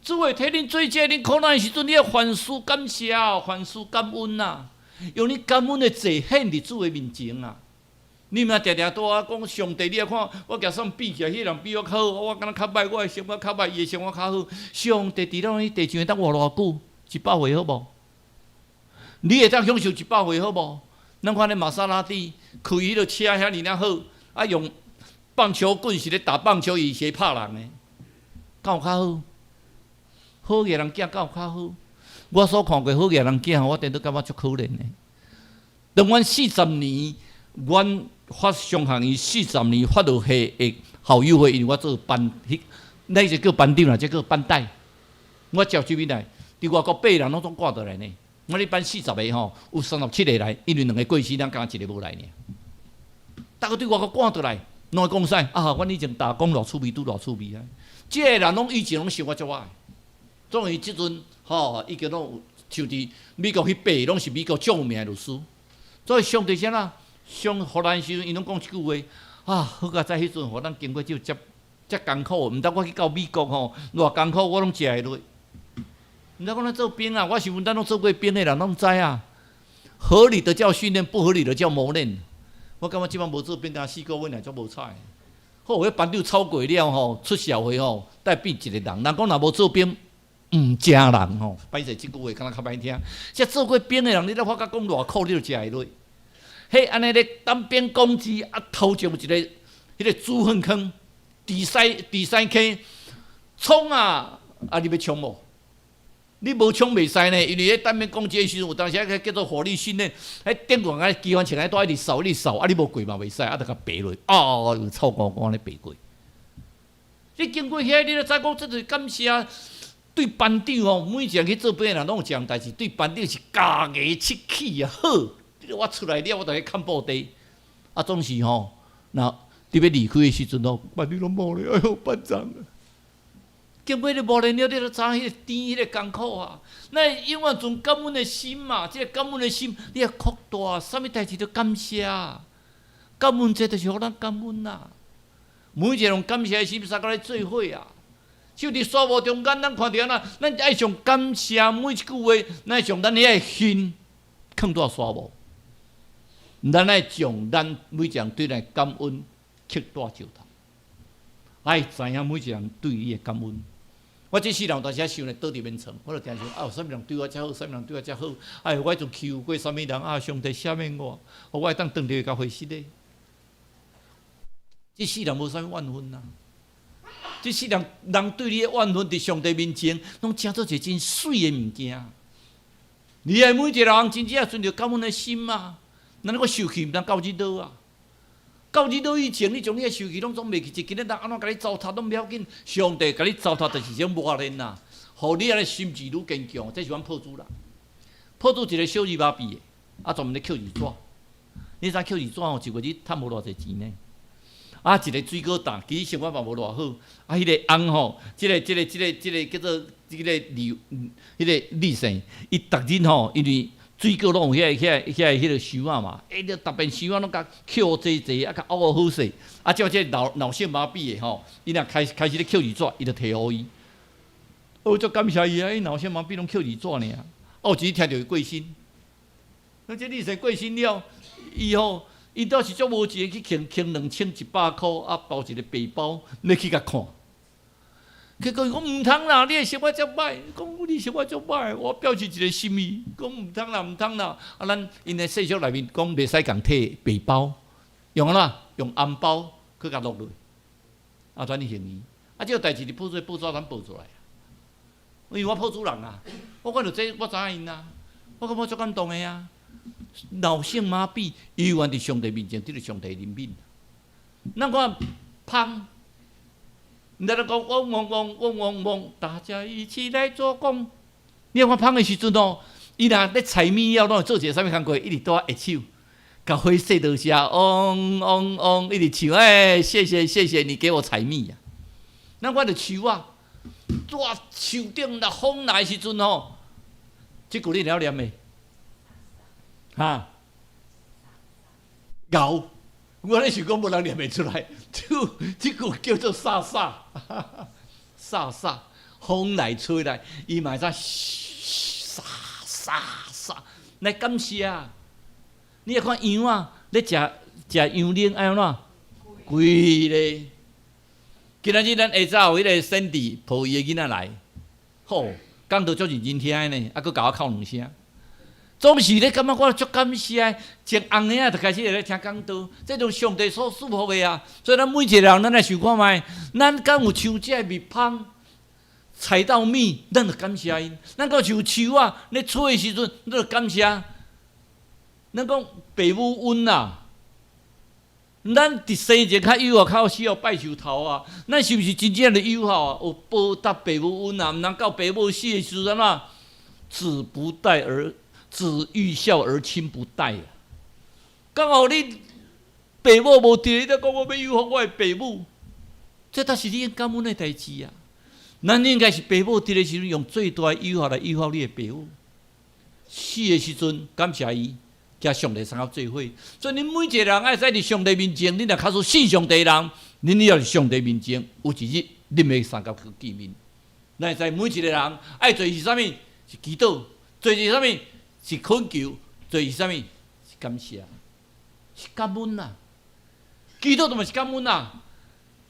主會替恁做這恁苦難的時陣，你愛凡事感謝，凡事感恩啊！用你感恩的祭獻佇主的面前啊！你毋定定拄仔講上帝，你來看我共啥比起來，彼個人比我較好，我敢若較䆀，我的生活較䆀，伊的生活較好。上帝佇咱彼地上會當活偌久？100歲好無？你會當享受100歲好無？咱看咧瑪莎拉蒂開彼个車遐爾仔好，啊用棒球棍是咧打棒球，伊是咧拍人的，敢有較好？好額人囝敢有較好？我所看過好額人囝，我顛倒感覺足可憐的。當阮四十年，阮法商學院四十年法律系的校友會，因為我做班，彼那個叫班長啦，這叫班代。我召集𪜶來，佇外國八個人攏總掛倒來呢。我咧班40個吼，有37個來，因為兩個過身，咱敢一個無來爾。逐个對外國趕倒來，攏會講啥？啊，阮以前打工偌趣味，拄偌趣味啊！這个人攏以前攏生活足歹，總伊這陣吼，已經攏有像佇美國彼八個攏是美國足有名的律師。所以上帝啥啦？上予咱時陣，𪜶攏講一句話啊！好佳哉彼陣，予咱經過這遮遮艱苦，毋知我去到美國吼，偌艱苦，我攏食會落。毋知講咱做兵啊，我想咱攏做過兵的人攏知啊。合理的叫訓練，不合理的叫磨練。我感覺這擺無做兵，敢四個月爾足無彩。好，彼班長超過了吼，出社會吼，帶變一個人。人講若無做兵，毋成人吼。歹勢，這句話敢若較歹聽。這做過兵的人，你咧發覺講偌苦，你就食會落。彼按呢咧單邊攻擊，啊頭前有一個彼个豬糞坑，佇西坑衝啊！啊，你欲衝無？你無衝袂使呢，因為彼單邊攻擊的時陣，有當時啊叫做火力訓練，彼頂懸啊機關槍愛一直掃一直掃，啊你無過嘛袂使，啊就共爬落，啊臭光光咧爬過。你經過遐，你就知講，這就是感謝對班長吼，每一個人去做兵的人攏有一項代誌，對班長是咬牙切齒啊！好，我出來了，我就去崁布袋。啊，總是吼，若佇欲離開的時陣吼，班長攏無咧，哎喲，班長，經過你磨練了，你就知影彼個甜、彼個艱苦啊。咱永遠存感恩的心嘛，這個感恩的心，你會擴大，啥物代誌都感謝。感恩這就是予咱感恩啊。每一個用感謝的心，相佮來做伙啊。就佇沙漠中間，咱看著按怎，咱愛上感謝每一句話，咱愛將咱遐個心囥佇沙漠。咱愛將咱每一個人對咱的感恩刻佇石頭，愛知影每一個人對你的感恩。我這世人有當時想咧倒佇眠床，我就定想啊，有啥物人對我遮好，啥物人對我遮好？哎，我彼陣欺負過啥物人啊？上帝赦免我，予我會當轉著共回失咧。這世人無啥物怨恨啊！這世人人對你的怨恨，佇上帝面前，攏成做一個真媠的物件。你愛每一個人真正存著感恩的心啊！咱閣受氣，毋通到日落啊！到日落以前，你將你的受氣攏總袂記，今日人按怎共你糟蹋攏袂要緊。上帝共你糟蹋，就是一種磨練啊，予你按呢心志愈堅強。這是阮鋪主啦，鋪主一個小兒麻痹的，啊，專門咧抾字紙。你知抾字紙吼，一月你趁無偌濟錢呢？啊，一个水果檔，其實生活嘛無偌好。啊，彼個翁吼，這個叫做這個李，彼個李姓，伊逐日吼，因為水果攏有遐個箱仔嘛，欸，你逐遍箱仔攏共抾濟濟，啊，共漚好勢。啊，照這個腦性麻痹的吼，伊若開始咧抾字紙，伊就提予伊。我足感謝伊啊！伊腦性麻痹攏抾字紙爾。啊，有一日聽著伊過身，那這李姓過身了，伊吼。伊倒是足無錢去抾2100箍，啊包一个白包，欲去共看。結果伊講毋通啦，你的生活遮歹，講你生活足歹，我表示一個心意，講毋通啦，毋通啦。啊，咱𪜶的世俗內面講袂使共提白包，用按怎？用紅包去共落落。啊，轉去還伊。啊，這個代誌佇報紙咱報出來。因為我鋪主人啊，我看著這我知影𪜶啊，我感覺足感動的啊。腦性麻痹，猶原佇上帝面前得著上帝憐憫。咱看蜂，毋知咧講嗡嗡嗡嗡嗡嗡，大家一起來做工。你看蜂的時陣哦，伊若咧採蜜了，攏會做一个啥物工課？一直拄仔下手，共花說多謝，嗡嗡嗡，一直唱，欸，謝謝謝謝你給我採蜜啊！咱看著樹仔，蹛樹頂若風來時陣吼，這句你會曉念袂？哈？𠢕，我咧想講無人念會出來，這句叫做沙沙，沙沙，風來吹來，伊嘛會使沙沙沙來感謝。你來看羊仔咧食食羊奶愛按怎？規咧。今仔日咱下晝有彼個 Sandy 抱伊的囡仔來，好，講道足認真聽的呢，啊，閣共我哭兩聲。總是咧感覺我足感謝，從紅嬰仔就開始會咧聽講道，這種上帝所賜福的啊。所以咱每一個人，咱來想看覓，咱敢有像這个蜜蜂採到蜜，咱就感謝𪜶；咱敢有像樹仔咧吹的時陣，咱就感謝。咱講爸母恩啊，咱佇生前較幼啊，較需要拜壽頭啊。咱是毋是真正的有孝啊？有報答爸母恩啊？毋通到爸母死的時陣啊，子不帶而子欲孝而親不待啊！剛好你爸母無佇，你才講我欲有孝我的爸母，這才是你應感恩的代誌啊！咱應該是爸母佇的時陣，用最大的有孝來有孝你的爸母。死的時陣感謝伊，佮上帝相佮做伙。所以，恁每一個人愛使佇上帝面前，恁若假使信上帝的人，恁要佇上帝面前，有一日恁欲相佮去見面。咱會知每一個人愛做是啥物？是祈禱，做是啥物？是懇求，做是啥物？是感謝，是感恩啊！祈禱都嘛是感恩啊！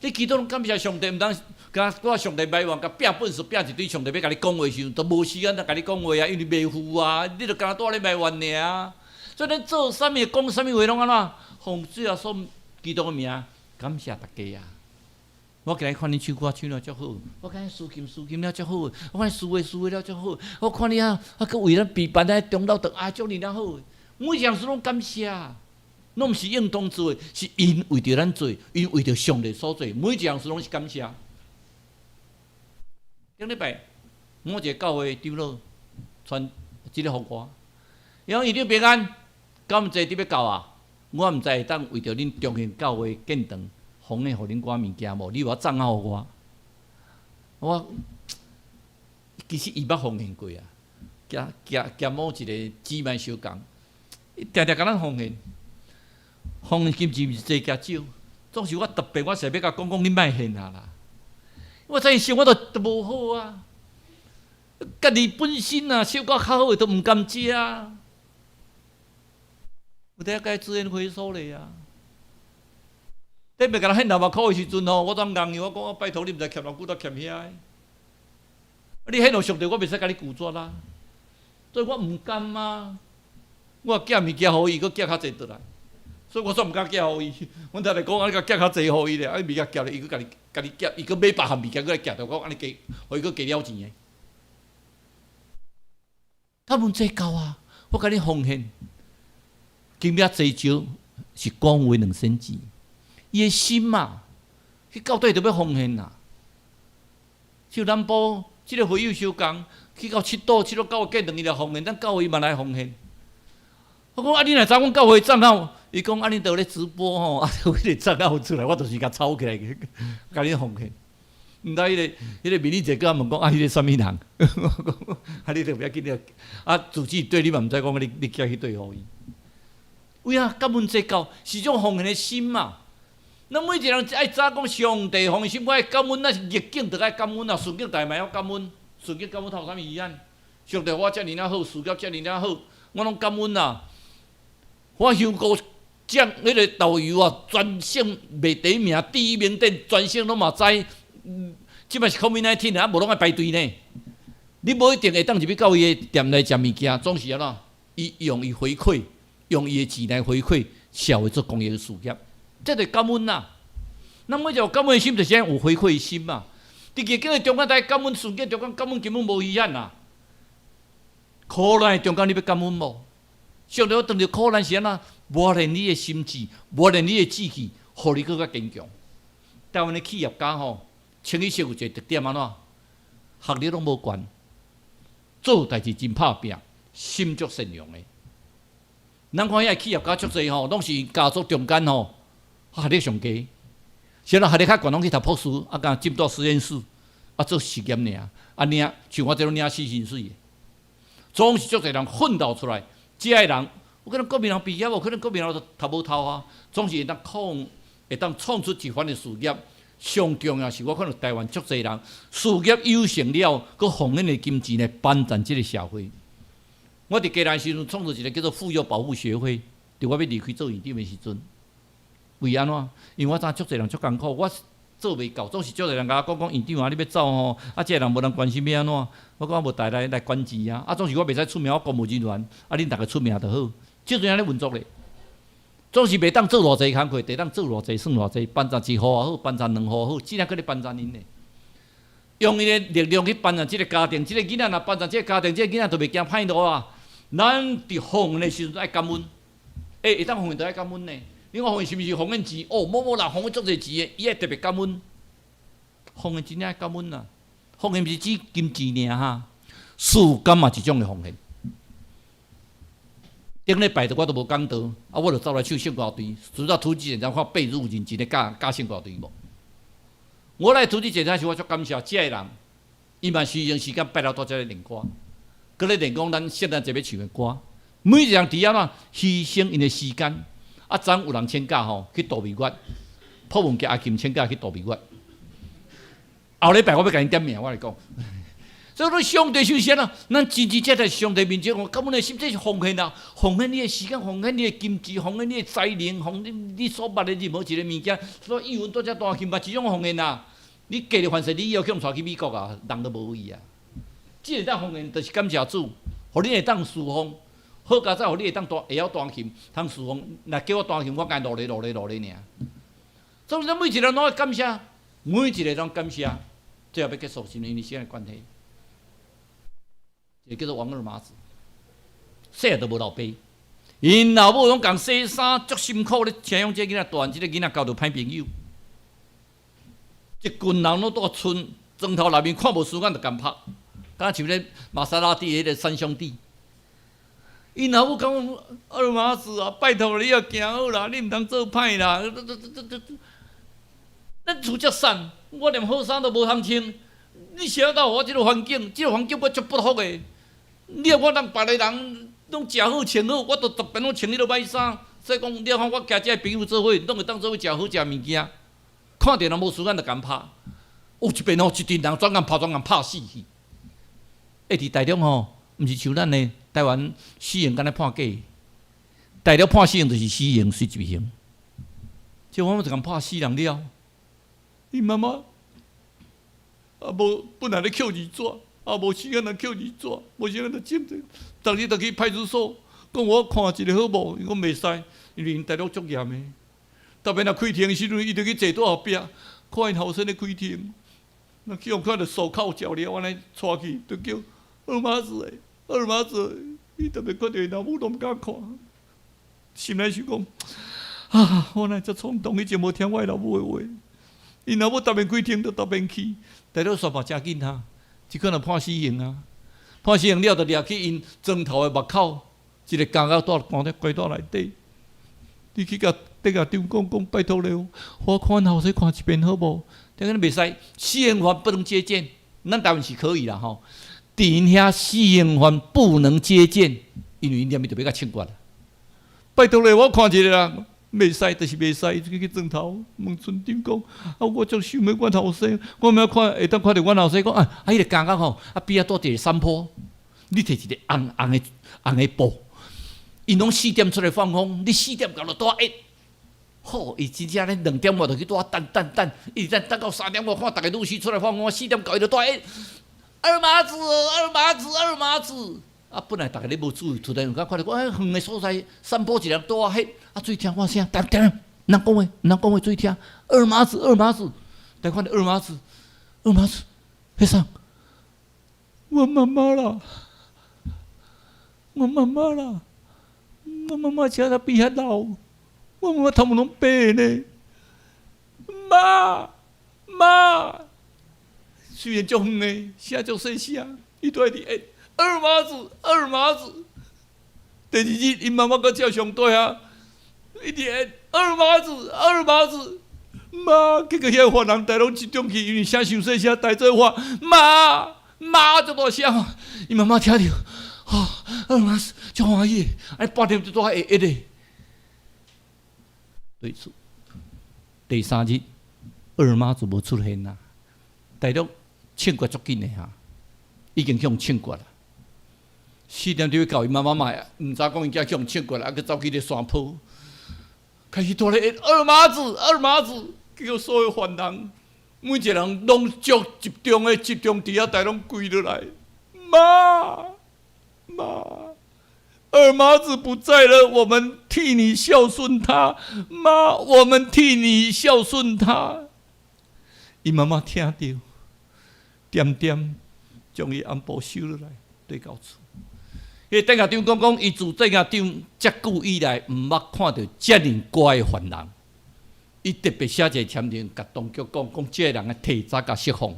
你祈禱攏感謝上帝，毋通共我上帝埋怨，共摒糞埽摒一堆，上帝欲共你講話時陣，都無時間通共你講話啊，因為袂赴啊，你就干焦蹛咧埋怨爾。所以咱做啥物、講啥物話攏按怎？奉主耶穌基督的名，感謝大家啊！我今日看恁唱歌唱了足好，我看恁司琴司琴了足好，我看司會司會了足好，我看你啊，啊，閣為咱備辦咧中晝頓啊，足爾了好。每一項事攏感謝，攏毋是應當做的，是𪜶為著咱做，𪜶為著上帝所做，每一項事攏是感謝。頂禮拜，某一個教會長老傳這个予我，伊講院長平安，感謝你欲到啊！我毋知會當為著恁中興教會建堂，奉獻予恁寡物件無？你有法贊好予我？我其實伊捌奉獻過啊，兼兼兼某一個姊妹相共，伊定定共咱奉獻，奉獻金錢毋是濟加少，總是我特別我是欲共講講，你莫獻啊啦。我知伊生活都都無好啊，家己本身啊，小可較好的都毋甘食啊，有得該資源回收咧啊。頂擺共人獻6萬箍的時陣吼，我當硬伊，我講我拜託你毋知欠偌久都欠遐的。你獻予上帝，我袂使共你拒絕啊，所以我毋甘啊。我寄物件予伊，閣寄較濟倒來，所以我煞毋敢寄予伊。阮太太講啊，你共寄較濟予伊咧，啊，物件寄咧，伊閣家己家己寄，伊閣買別項物件閣來寄，就講按呢加，予伊閣加了錢的。他們這夠啊！我共你奉獻，金額濟少是講話2仙錢，伊的心嘛，去到底著欲奉獻啊。像南部這個會友相共，去到七堵、七堵教會見兩伊來奉獻，咱教會嘛來奉獻。我講啊，你若知阮教會帳號，伊講啊，你都咧直播吼，啊，有彼個帳號出來，我就是共抄起來，共你奉獻。毋知彼個美麗姐閣問講啊，彼個啥物人？我講啊，你著袂要緊了。啊，自己對你嘛毋知講你寄去對予伊。有影感恩這夠是種奉獻的心嘛。咱每一個人愛知影講上帝奉獻心，我愛感恩，咱是逆境就愛感恩啊，順境大嘛曉感恩，順境感恩頭啥物遺憾？上帝予我遮爾仔好，事業遮爾仔好，我攏感恩啊。我香菇醬彼個豆油啊，全省賣第一名，第一名店，全省攏嘛知。這擺是 COVID-19 啊，無攏愛排隊呢。你無一定會當入去到伊的店內食物件，總是按怎？伊用伊回饋，用伊的錢來回饋社會做公益的事業，這就感恩啦。咱每一個感恩的心，就是有回饋的心嘛。佇逆境的中間，愛感恩；順境中間，感恩根本無遺憾啦。苦難的中間，你欲感恩無？上帝當著苦難是按怎？磨練你的心智，磨練你的志氣，予你閣較堅強。台灣的企業家吼，清一色有一個特點按怎？學歷攏無懸，做代誌真拍拚，心足善良的。咱看遐企業家足濟吼，攏是家族中間吼，學歷上低，啥人學歷較懸，攏去讀博士，啊，敢進到實驗室，啊，做實驗爾，啊領像我這種領死薪水的，總是足濟人奮鬥出來，這个人有可能國民人畢業，無可能國民人都讀無頭啊，總是會當創出一番的事業。上重要是我看著台灣足濟人事業有成了，閣奉獻的金錢來幫助這個社會。我佇基隆時陣創造一個叫做婦幼保護協會，佇我欲離開做院長的時陣，為按怎？因為我知影足濟人足艱苦，我做袂到，總是足濟人共我講講院長啊，你欲走吼，啊，這個人無人關心欲按怎？我講無代來來捐錢啊，啊，總是我袂使出名，我公務人員，啊，恁逐家出名就好，這陣按呢運作咧。總是袂當做偌濟工課，會當做偌濟算偌濟，幫助一戶也好，幫助兩戶也好，只能閣咧幫助𪜶咧。用伊的力量去幫助這個家庭，這個囡仔若幫助這個家庭，這個囡仔就袂驚歹路啊。咱佇奉獻的時陣愛感恩，欸，會當奉獻就愛感恩呢。你看奉獻是毋是奉獻錢？哦，某某人奉獻足濟錢的，伊愛特別感恩。奉獻真正愛感恩啊！奉獻毋是指金錢爾哈，時間嘛一種的奉獻。頂禮拜我都無講道，啊，我就走來唱聖歌隊，除了突擊檢查看被褥認真咧教教聖歌隊無？我來突擊檢查時，我足感謝這个人，伊嘛是用時間拜六到遮咧練歌，閣咧練講咱聖誕節欲唱的歌。每一個人佇遐怎犧牲𪜶的時間，啊，昨有人請假吼去度蜜月，朴文傑阿金請假去度蜜月。後禮拜我欲共𪜶點名，我來講。所以講上帝就是按怎？咱真真正正上帝面前，我感恩的心，這是奉獻啊！奉獻你的時間，奉獻你的金錢，奉獻你的才能，奉獻你所捌的任何一個物件。所以語文拄則彈琴嘛，一種奉獻啊！你過了凡勢，你以後去予𪜶帶去美國啊，人都無位啊！這個當奉獻，就是感謝主，予你會當侍奉，好佳哉，予你會當彈，會曉彈琴，通侍奉。若叫我彈琴，我敢落咧落咧落咧爾。所以咱每一個人攏愛感謝，每一個攏感謝。最後欲結束，是因為時間的關係。一個叫做王二麻子，細漢都無老爸，𪜶老母攏共洗衫，足辛苦咧，生養這个囡仔，大漢這個囡仔交著歹朋友，一群人攏蹛村磚頭內面看無順眼就共拍，敢像咧瑪莎拉蒂彼個三兄弟。𪜶老母講二麻子啊，拜託你要行好啦，你毋通做歹啦。咱厝遮散，我連好衫都無通穿，你啥到我這个環境，這个環境我足不服的。你看我人別个人攏食好穿好，我都特別攏穿彼落歹衫。所以講，你看我交這个朋友做伙，攏會當做伙食好食物件。看著人無順眼就共拍。哦，這邊吼一陣人轉工拍，轉工拍死去。欸，佇大陸吼，毋是像咱的台灣死刑敢若判假。大陸判死刑就是死刑，隨入刑。這我們就共拍死人了。伊媽媽啊，無本來咧抾字紙，啊無時間來抾字紙，無時間就靜者。逐日就去派出所，講我看一下好無？伊講袂使，因為𪜶大陸足嚴的。特別若開庭的時陣，伊就去坐佇後壁，看𪜶後生咧開庭。若去予看著手銬腳鐐按呢帶去，就叫二麻子的，二麻子。伊特別看著𪜶老母都毋敢看，心內想講：啊，我哪會遮衝動？以前無聽我老母的話。𪜶老母逐遍開庭就逐遍去，大陸煞嘛誠緊哈，這款就判死刑啊！判死刑了，就掠去𪜶磚頭的目口，一个監獄蹛關佇關單內底。你去共地下長講講，拜託了，我看後生看一遍好無？這個袂使，死刑犯不能接見，咱台灣是可以啦吼。佇𪜶遐死刑犯不能接見，因為𪜶連伊就欲共槍決。拜託咧，我看一下啦。袂使，就是袂使，伊就去轉頭問村長講：啊，我足想欲阮後生，我欲看會當看著阮後生講啊，啊，彼个監獄吼，啊邊仔蹛一个山坡，你提一个紅紅的紅的布，𪜶攏四點出來放風，你四點到就蹛歇。好，伊真正咧2點外就去蹛等等等，一直等等到3點外，看逐个陸續出來放風，四點到伊就蹛歇。二麻子，二麻子，二麻子。啊，本來逐个咧無注意，突然有間看著講，欸，遠的所在，山坡一个人蹛歇，啊，注意聽我聲，定定，人講話，人講話注意聽，二麻子，二麻子，來看著二麻子，二麻子，彼啥？我媽媽啦，我媽媽啦，我媽媽車仔變遐老，我媽媽頭毛攏白呢，媽媽，雖然足遠的，聲足細聲，伊都會佇歇。二麻子，二麻子。第二日，𪜶媽媽閣照常蹛遐，一直歇二麻子，二麻子，媽，結果遐個犯人逐攏集中去，因為聲傷細聲，大做喊媽媽足大聲，𪜶媽媽聽著，哦，二麻子足歡喜的，按呢半點就蹛會歇的。對此，第三日，二麻子無出現啊，大陸槍決足緊的哈，已經去予槍決啦。四點鐘到，伊媽媽嘛毋知講𪜶囝去予槍決啦，啊閣走去咧山坡，開始蹛咧二麻子，二麻子，結果所有犯人每一個人攏足集中的集中佇遐，逐攏跪落來，媽媽，二麻子不在了，我們替你孝順他，媽，我們替你孝順他。伊媽媽聽著，恬恬將伊紅布收落來，綴到厝。彼個地下長講講，伊自地下長遮久以來，毋捌看著遮爾乖的犯人。伊特別寫一个簽證，共當局講，講這个人愛提早共釋放。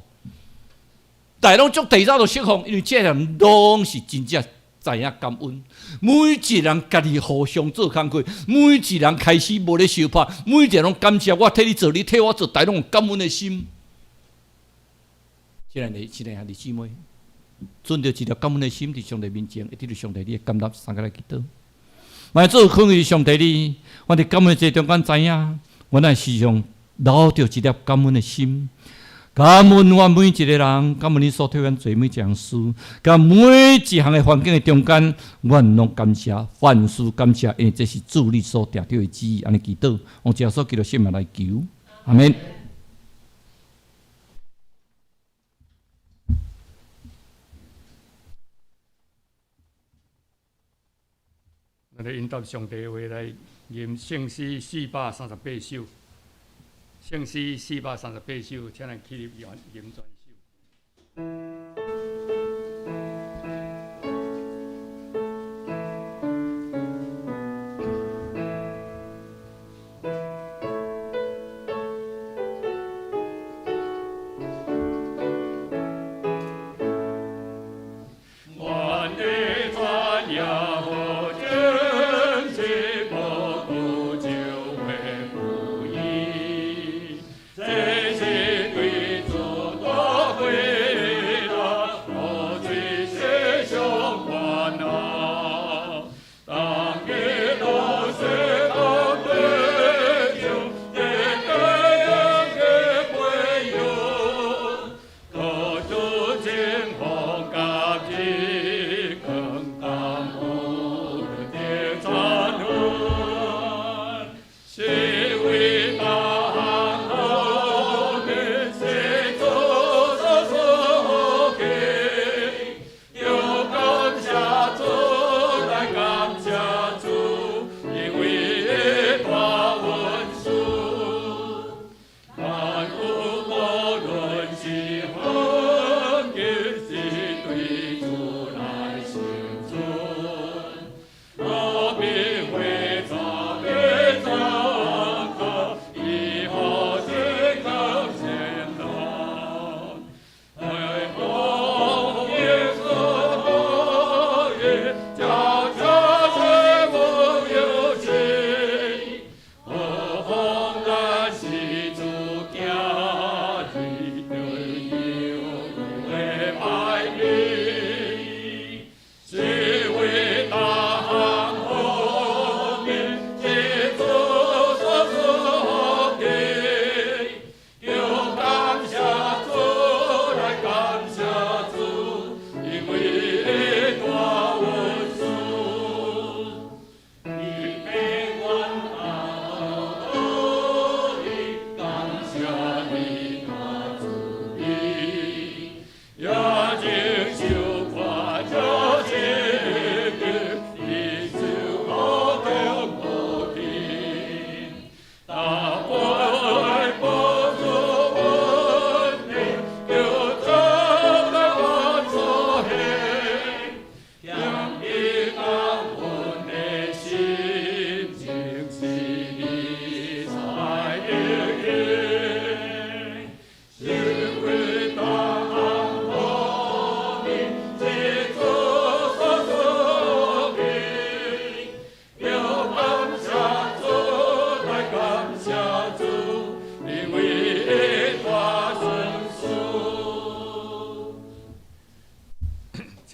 逐个攏足提早就釋放，因為這个人攏是真正知影感恩。每一個人家己互相做工課，每一個人開始無咧相拍，每一個人攏感謝我替你做，你替我做，逐个攏有感恩的心。親愛的，親愛的兄弟姊妹。存著一粒感恩的心，佇上帝面前，會得著上帝你的感恩，三個來祈禱。願主肯於上帝你，我佇感恩節中間知影，阮愛時常留著一粒感恩的心，感恩阮每一個人，感恩你所替阮做每一項事，佮每一項的環境的中間，阮攏感謝，凡事感謝，因為這是主你所定著的旨意，按呢祈禱，奉耶穌基督聖名來求，阿們。咱來應答上帝的話來吟聖詩438首，聖詩438首，請咱起立吟全首。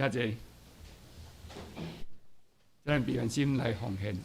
請坐，咱平安心來奉獻。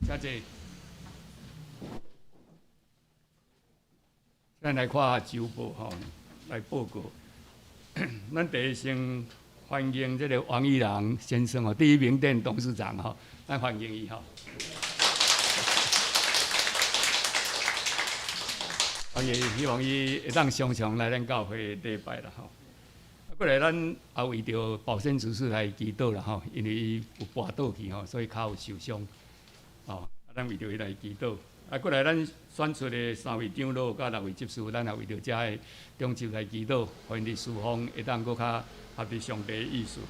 請坐。咱來看週報吼，來報告。咱第一先歡迎這个王義郎先生吼，第一名店董事長吼，咱歡迎伊吼。歡迎，希望伊會當常常來咱教會禮拜啦吼。啊，過來咱也為著保鮮執事來祈禱啦吼，因為伊有跋倒去吼，所以跤有受傷。吼，啊，咱為著伊來祈禱。啊，過來咱選出的三位長老佮六位執事，咱也為著遮个長執來祈禱，予𪜶佇事奉會當閣較合佇上帝的意思。啊，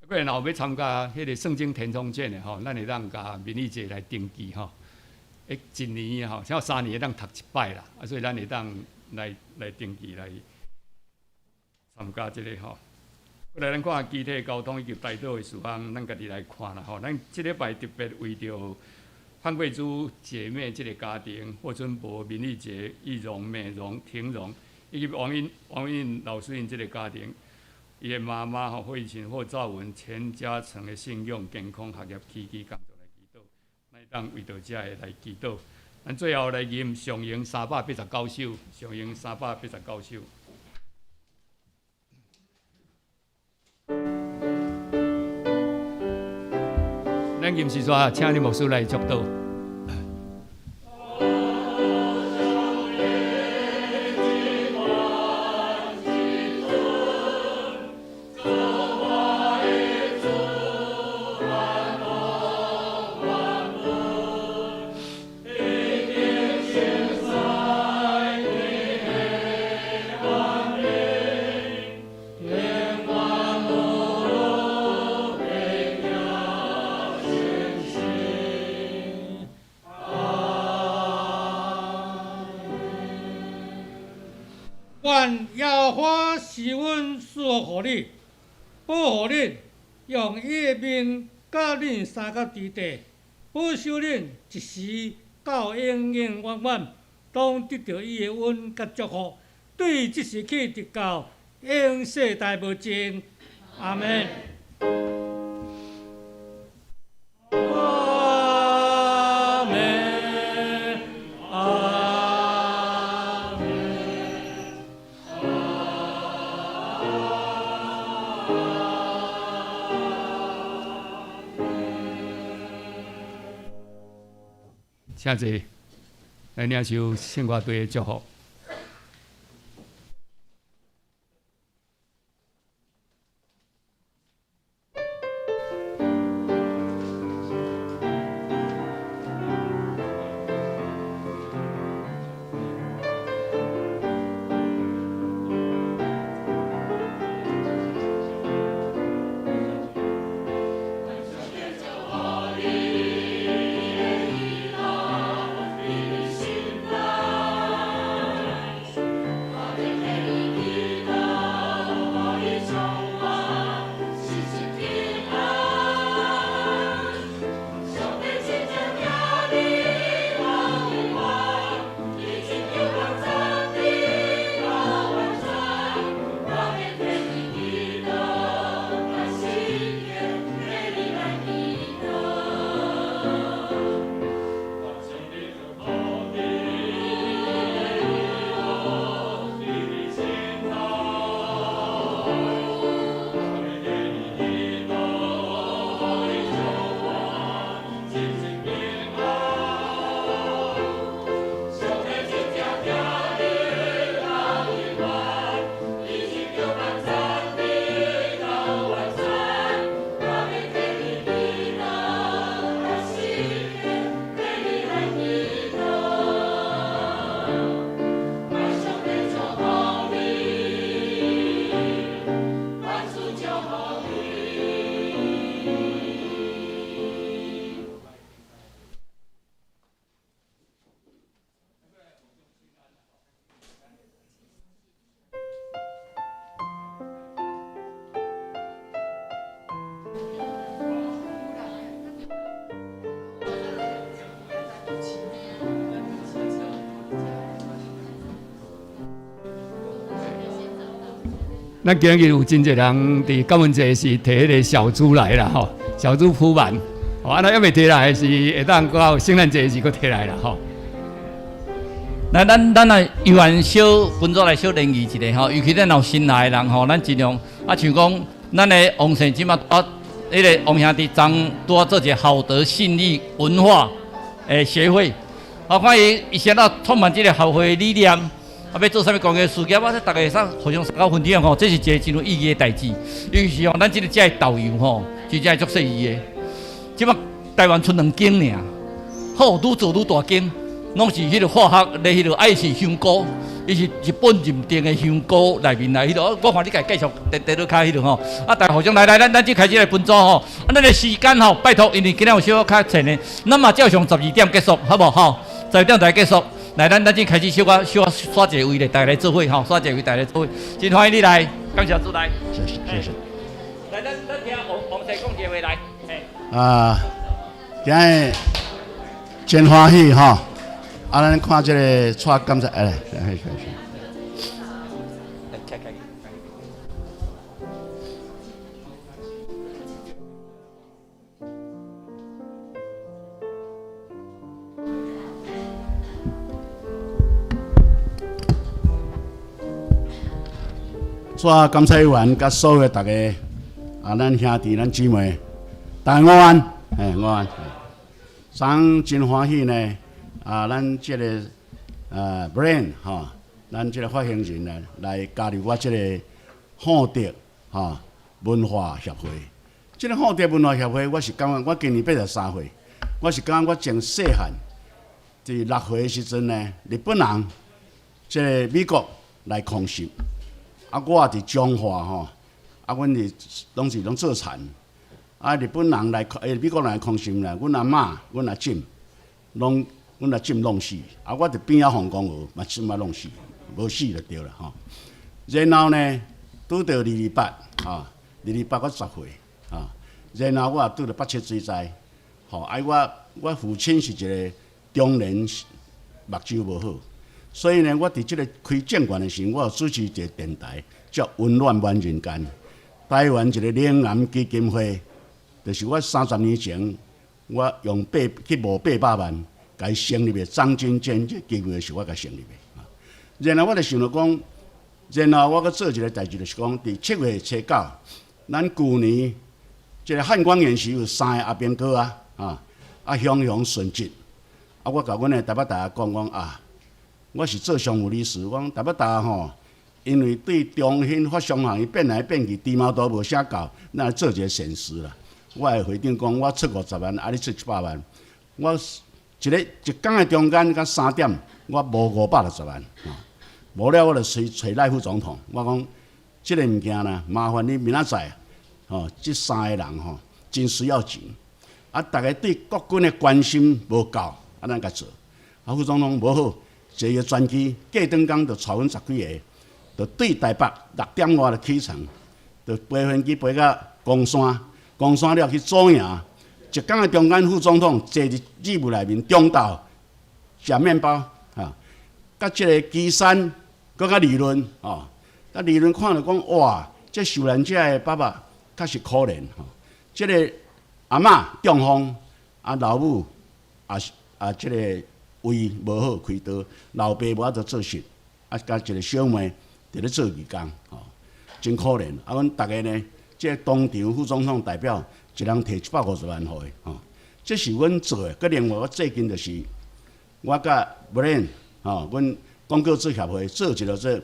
過來若有欲參加彼个聖經填充卷的吼，咱會當共民意姐來登記吼。一年吼，像3年會當讀一擺啦，啊，所以咱會當來登記來參加這个吼。過來咱看機體交通以及代禱的事項，咱家己來看啦吼。咱這禮拜特別為著潘桂珠姐妹這个家庭，霍春博、民意姐、易容、美容、婷蓉，以及王英老師𪜶這个家庭，伊的媽媽吼霍琴、霍兆文全家成的信仰、健康、學業、起居工作來祈禱，咱會當為著遮个來祈禱。咱最後來吟上詠389首，上詠389首。咱吟時煞，請林牧師來祝禱。願耶和華施恩賜福予你，保護恁，用伊的面佮恁相佮佇地，保守恁一時到永永遠遠，攏得著伊的恩佮祝福，對這時起直到永世代無盡。阿們。阿們，阿們。請坐，來領受聖歌隊的祝福。咱今日有真濟人佇感恩節是提彼个小豬來啦吼，小豬撲滿，吼，啊，若猶未提來是會當到聖誕節時閣提來啦吼。來，咱來有緣小分組來小聯誼一下吼，尤其咱有新來的人吼，咱盡量啊，像講咱的王姓這馬啊，彼个王兄弟昨拄仔做一个好德信義文化的協會，我看伊伊先啊創辦這个協會的理念，啊，欲做啥物公益事業，我說逐家會使互相參考分享吼，這是一个真有意義的代誌。尤其是吼，咱這个遮的導遊吼，真正會足細膩的。這馬台灣賰兩間爾，好，愈做愈大間。攏是彼个化學咧，彼个愛是香菇，伊是日本認定的香菇內面來彼个，我看你家介紹佇佇咧較彼落吼，啊，大家互相來來，咱這開始來分組吼，啊，咱的時間吼，拜託，因為今仔有小可較淺的，咱嘛照常12點結束，好無吼？十二點才結束，來，咱這開始小可小可刷一個位咧，大家來做伙吼，刷一個位，大家來做伙，真歡迎你來，感謝主來，謝謝謝謝。來，咱聽王王生講一個話來，嘿。啊，今日真歡喜吼。啊，咱看這个蔡監察，哎，來，來，來。蔡监察员佮所有大家，啊，咱兄弟、咱姊妹，大家午安，嘿，午安。昨昏真歡喜呢。啊，咱這个Brain 吼，咱這个發行人呢來加入我這个厚德吼文化協會。這个厚德文化協會，我是感覺我今年83歲，我是感覺我從細漢，佇6歲的時陣呢，日本人這个美國來空襲，啊，我也佇彰化吼，啊，阮是攏是攏做田，啊，日本人來，美國人來空襲呢，阮阿嬤、阮阿婶，攏。阮阿婶攏死，啊！我佇邊仔放公園嘛，嬤攏死，無死就對啦吼。然後呢，拄著228，吼，228我10歲，啊，然後我也拄著八七水災，吼，啊，我父親是一個中年目睭無好，所以呢，我佇這个開政權的時陣，我有主持一个電台，叫溫暖滿人間，台灣一個靈癌基金會，就是我30年前，我用八去募800萬。共伊成立的張金堅，這基金會是我共成立的。然後我就想著講，然後我閣做一个代誌，就是講，佇7月初9，咱舊年這个漢光演習有三个阿兵哥啊，啊，啊，雄雄殉職。啊，我共阮的台北大學講講啊，我是做常務理事，我講台北大學吼，因為對中興發商行伊變來變去，豬毛都無寫夠，咱來做一个善事啦。我的會長講，我出50萬，啊，你出100萬，我。一个一工的中間到3點，我無560萬，吼，無了我就揣揣賴副總統，我講這个物件呢，麻煩你明仔載，吼，這三個人吼，真需要錢，啊，逐家對國軍的關心無夠，啊，咱共做，啊，副總統無好，坐個專機，過轉工就帶阮十幾个，就對台北6點外就起床，就飛飛機飛到岡山，岡山了去左營。一工的中間，副總統坐佇日舞內面，中晝食麵包，哈，佮這个岐山，閣較理論，吼，啊理論看著講，哇，這受難者的爸爸確實可憐，吼，這个阿嬤中風，啊老母也是啊，這个胃無好開刀，老爸無法度做事，啊，佮一个小妹佇咧做義工，吼，真可憐。啊，阮逐家呢，這个當場副總統代表。一人提150萬予伊，吼，這是阮做的。閣另外，我最近就是我佮 Brain，吼，阮廣告主協會做一个做，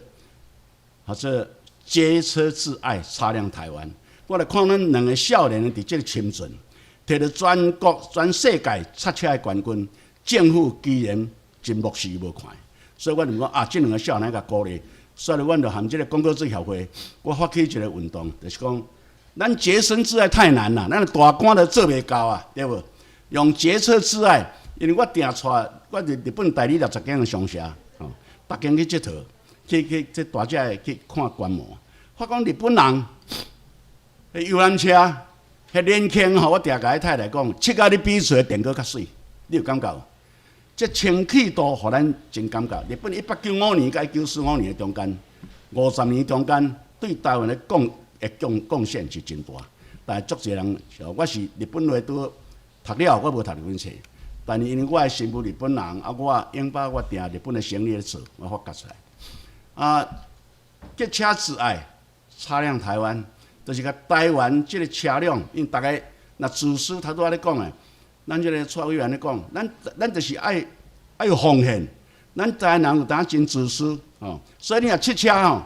號做街車摯愛擦亮台灣。我來看阮兩个少年佇這个深圳，摕著全國、全世界賽車的冠軍，政府居然真漠視無看，所以我就講啊，這兩个少年共鼓勵，所以阮就含這个廣告主協會，我發起一个運動，就是講。咱潔身自愛太難啦，咱大官都做袂到啊，對無？用潔車自愛，因為我定帶，我佇日本代理60間的商社，吼，逐間去𨑨迌，去去這大隻的去看觀摩。發覺日本人，彼遊覽車，彼年輕吼，我定共彼太太講，拭甲你比喙的電鍋較媠，你有感覺無？這清氣度，予咱真感覺。日本1895年佮1945年的中間，50年中間，對台灣的貢獻是真大。但是足濟人，我是日本話拄讀了，我無讀日本冊。但是因為我的新婦日本人，啊，我永巴我定日本的生意咧做，我發覺出來。啊，結車自愛，擦亮台灣，就是共台灣這個車輛，因為逐家若自私，頭拄仔咧講的，咱這個蔡委員咧講，咱就是愛有奉獻。咱台灣人有當真自私，吼，所以你若拭車吼，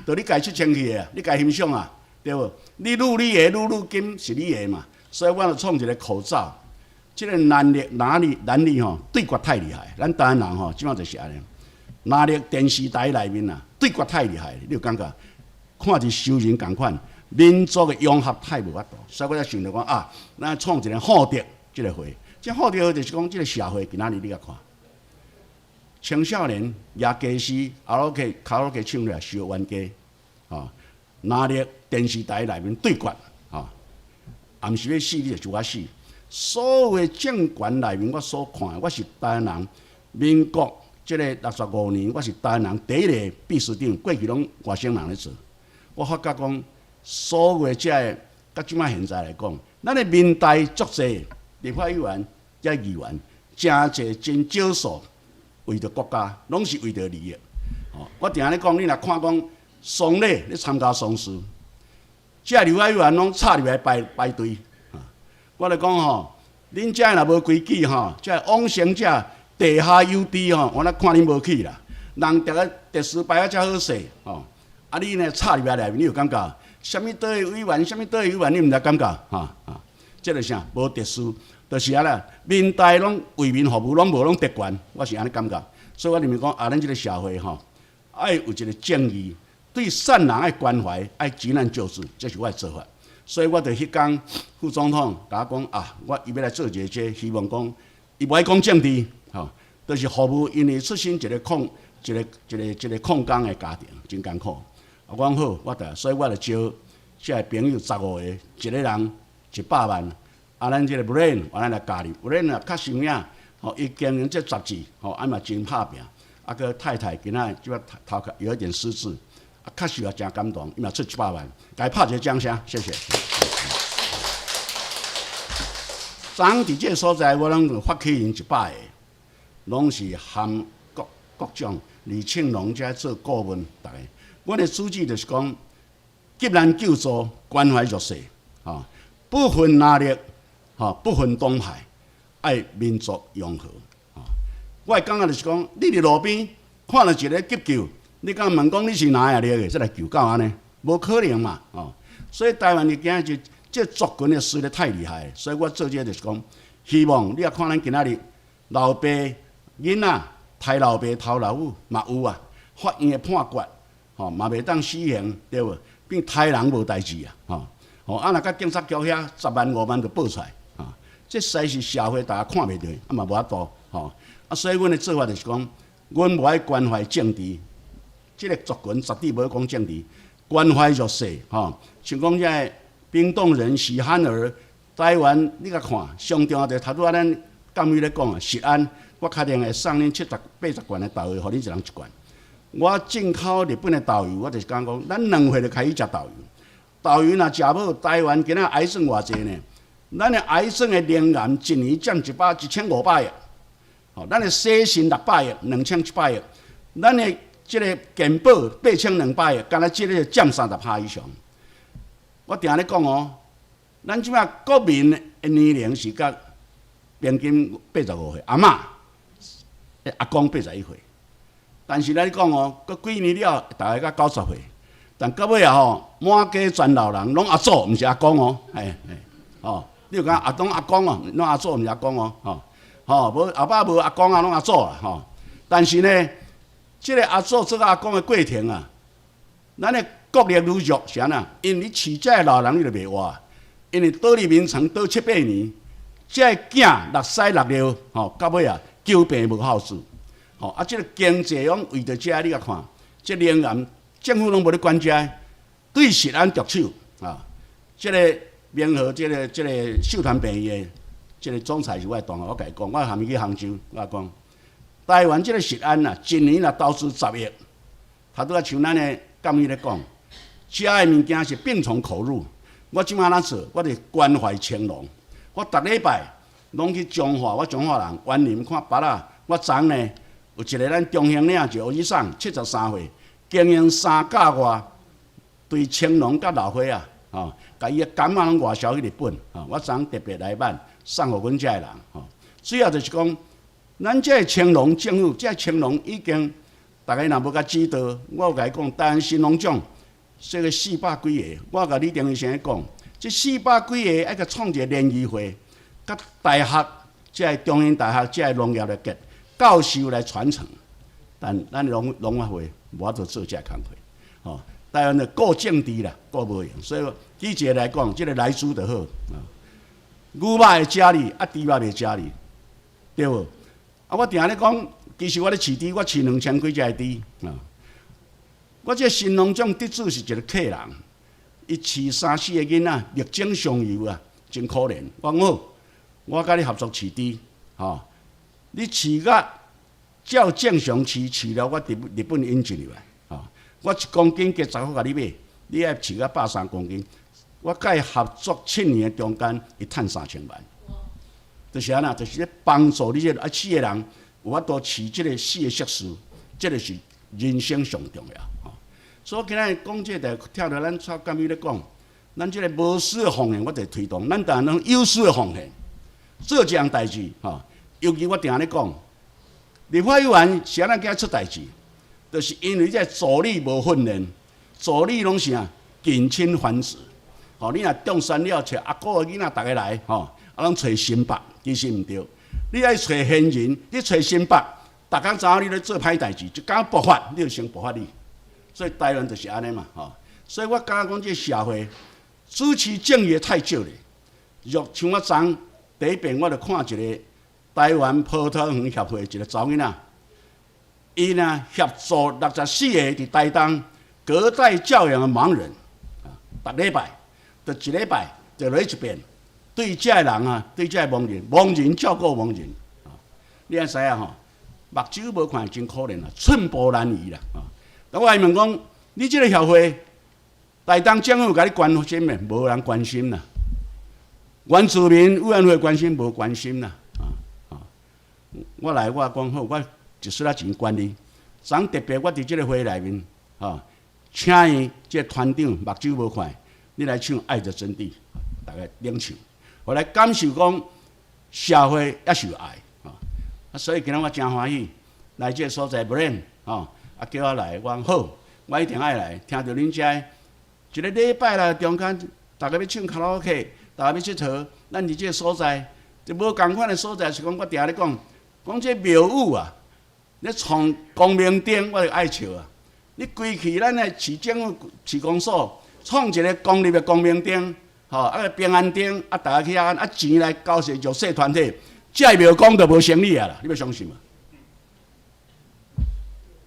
就你家拭清氣的，你家欣賞啊，對無？你擼你的，擼擼金是你的嘛，所以我就創一個口罩。這個男力哪裡男力吼對決太厲害，咱台灣人吼這馬就是按呢。拿咧電視台內面啊，對決太厲害，你有感覺？看佇仇人仝款，民族的融合太無法度，所以我才想著講啊，咱創一個福德這個會，這福德會就是講這個社會今仔日你共看，青少年舉家私，卡拉 OK 卡拉 OK 唱了受冤家，吼，拿咧電視台內面對決，吼，也毋是欲死你就就我死。所有的政權內面，我所看的，我是台灣人，民國這個65年，我是台灣人第一個秘書長，過去攏外省人咧做。我發覺講，所有的這个，佮這馬現在來講，咱的民代足濟立法委員、遮議員，誠濟真少數為著國家，攏是為著利益。吼，我定咧講，你若看講喪禮，你參加喪事，這立法委員攏插入來排排隊。我來講吼，恁遮若無規矩吼，這往生者地下有知吼，我若看恁無去啦。人逐个特殊排啊遮好勢吼，啊你呢插入來內面，你有感覺？啥物黨的委員，啥物黨的委員，你毋知感覺？吼啊，這個啥？無特殊，就是按呢，民代攏為民服務，攏無攏特權，我是按呢感覺。所以我認為講啊，咱這個社會吼，愛有一個正義，對善人愛關懷，愛急難救助，這是我的做法。所以我就彼工副總統共我講啊，我伊欲來做一個這個，希望講伊無愛講政治，吼，就是服務，因為出身一個礦，一個一個一個礦工的家庭，真艱苦。啊，我講好，我就所以我就招這个朋友15個，一個人100萬。啊，咱這個 Brain，我咱來加入，Brain 啊較有名，吼，伊經營這雜誌，吼，啊嘛真拍拚。啊，閣太太今仔這擺頭殼有一點失智。啊，確實也誠感動，伊嘛出一百萬，共伊拍一個掌聲，謝謝。昨昏佇這個所在，我攏發起人100個，攏是含各各種李慶龍這做顧問，逐家。阮的主旨就是講，急難救助，關懷弱勢，吼，不分藍綠，吼，不分黨派，愛民族融合。吼，我的感覺就是講，你佇路邊看著一个急救。你敢問講你是哪一个？才來救到按呢？無可能嘛！哦，所以台灣的今日這族群的勢力太厲害，所以我做這個就是講，希望你若看咱今仔日老爸囡仔刣老爸偷老母嘛有啊，法院的判決吼嘛袂當死刑對無？變刣人無代誌啊！吼吼啊，若佮警察局遐10萬5萬就報出來，吼，這實在是社會大家看袂著，啊嘛無法度吼啊，所以阮的做法就是講，阮無愛關懷政治。這個族群絕對無講政治，關懷弱勢吼。像講這個冰凍人、喜憨兒，台灣你共看，上重要就頭拄仔咱監委咧講啊，食安，我確定會送恁70、80罐的豆油，予恁一人一罐。我進口日本的豆油，我就是講講，咱2歲就開始食豆油。豆油若食無，台灣今仔癌症偌濟呢？咱的癌症的罹癌一年佔1500億，吼，咱的洗腎600億，2700億，咱的。這個健保8200億，敢若這个佔30%以上。我定咧講哦，咱這馬國民的年齡是佮平均85歲，阿嬤、阿公81歲。但是咱講哦，閣幾年了，大概閣90歲。但到尾啊吼，滿街全老人，攏阿祖，毋是阿公哦，嘿嘿，哦，你有感覺阿攏阿公哦，攏阿祖，毋是阿公哦，吼，吼，無阿爸無阿公啊，攏阿祖啊，吼。但是呢，這个阿祖做阿公的過程啊，咱的國力愈弱是按怎？因為你飼這个老人，你就袂活。因為倒佇眠床倒七八年，這个囝落屎落尿，吼，到尾啊，久病無孝子，吼啊！這个經濟攏為著這，你共看，這能源政府攏無咧管這个，對食安著手啊！這个明和這个這个秀潭病院的這个總裁是我的同學，我共伊講，我含伊去杭州，我講。台灣這个食安啊，一年若投資10億，頭拄仔像咱的監委咧講，食的物件是病從口入。我這馬按怎做？我就關懷青農。我逐禮拜攏去彰化，我彰化人，員林看菝仔。我昨呢有一个咱中興嶺一個歐吉桑，73歲，經營三甲外，對青農佮老歲仔，吼，共伊的柑仔攏外銷去日本。吼，我昨特別來辦送予阮遮的人。吼，主要就是講，咱這个青農政府，這个青農已經，逐家若無共指導，我有共伊講，台灣神農獎，這個四百幾个，我共李登輝先生講，這四百幾个愛共創一个聯誼會，佮大學，這个中興大學，這个農業的結教授來傳承，但咱農發會無法度做這个工課，吼，台灣就顧政治啦，顧無閒，所以舉一個來講，這个萊豬就好，啊，牛肉會食你，啊，豬肉袂食你，對無？啊，我定咧講，其實我咧飼豬，我飼2000幾隻豬，啊，我這神農獎得主是一個客人，伊飼三四個囡仔，力爭上游啊，真可憐。我講好，我佮你合作飼豬，吼，你飼甲照正常飼，飼了我佇日本引進入來，吼，我1公斤加10箍共你買，你愛飼甲130公斤，我佮伊合作7年的中間，伊趁3000萬。就是按怎，就是咧幫助你這個啊四个人有法度飼這个四个設施，這个是人生上重要。吼，所以我今仔日講這個，聽著咱蔡干委咧講，咱這个無私的奉獻，我就推動，咱當然有私的奉獻，做這項代誌，吼。尤其我定咧講，立法委員是按怎囝出代誌，就是因為這助理無訓練，助理攏是啥近親繁殖，吼，你若中選了，揣阿姑的囡仔逐个來，吼，啊，攏揣新北，其實毋對。你愛揣賢人，你揣新北，逐工知影你咧做歹代誌，一工爆發，你就先爆發你。所以台灣就是按呢嘛，吼。所以我感覺講這個社會主持正義的太少咧。若像我昨第一遍，我就看一个台灣葡萄園協會一個查某囡仔，伊呢協助64個佇台東隔代教養的盲人，啊，逐禮拜，就一禮拜就來一遍。對這个人啊，對這个盲人，盲人照顧盲人，啊，你也知影吼，目睭無看真可憐啊，寸步難移啦，啊。我來問講，你這个協會，台東政府有共你關心未？無人關心啦。原住民委員會關心無關心啦？啊啊！我來我講好，我一絲仔錢捐你。昨特別我佇這个會內面，吼，請伊這个團長目睭無看，你來唱《愛的真諦》，大家領唱。予來感受講社會猶是有愛，啊，所以今仔我誠歡喜來這个所在，不然吼，啊叫我來，我講好，我一定愛來。聽著恁遮一个禮拜來中間，逐家欲唱卡拉 OK，逐家欲𨑨迌，咱佇這个所在，就無仝款的所在，是講我定咧講，講這廟宇啊，咧創光明燈，我就愛笑啊！你規氣咱的市政府、市公所創一个公立的光明燈。吼，啊個平安燈，啊，逐家去遐，啊錢來交稅弱勢團體，這个廟公就無生意啊啦，你欲相信無？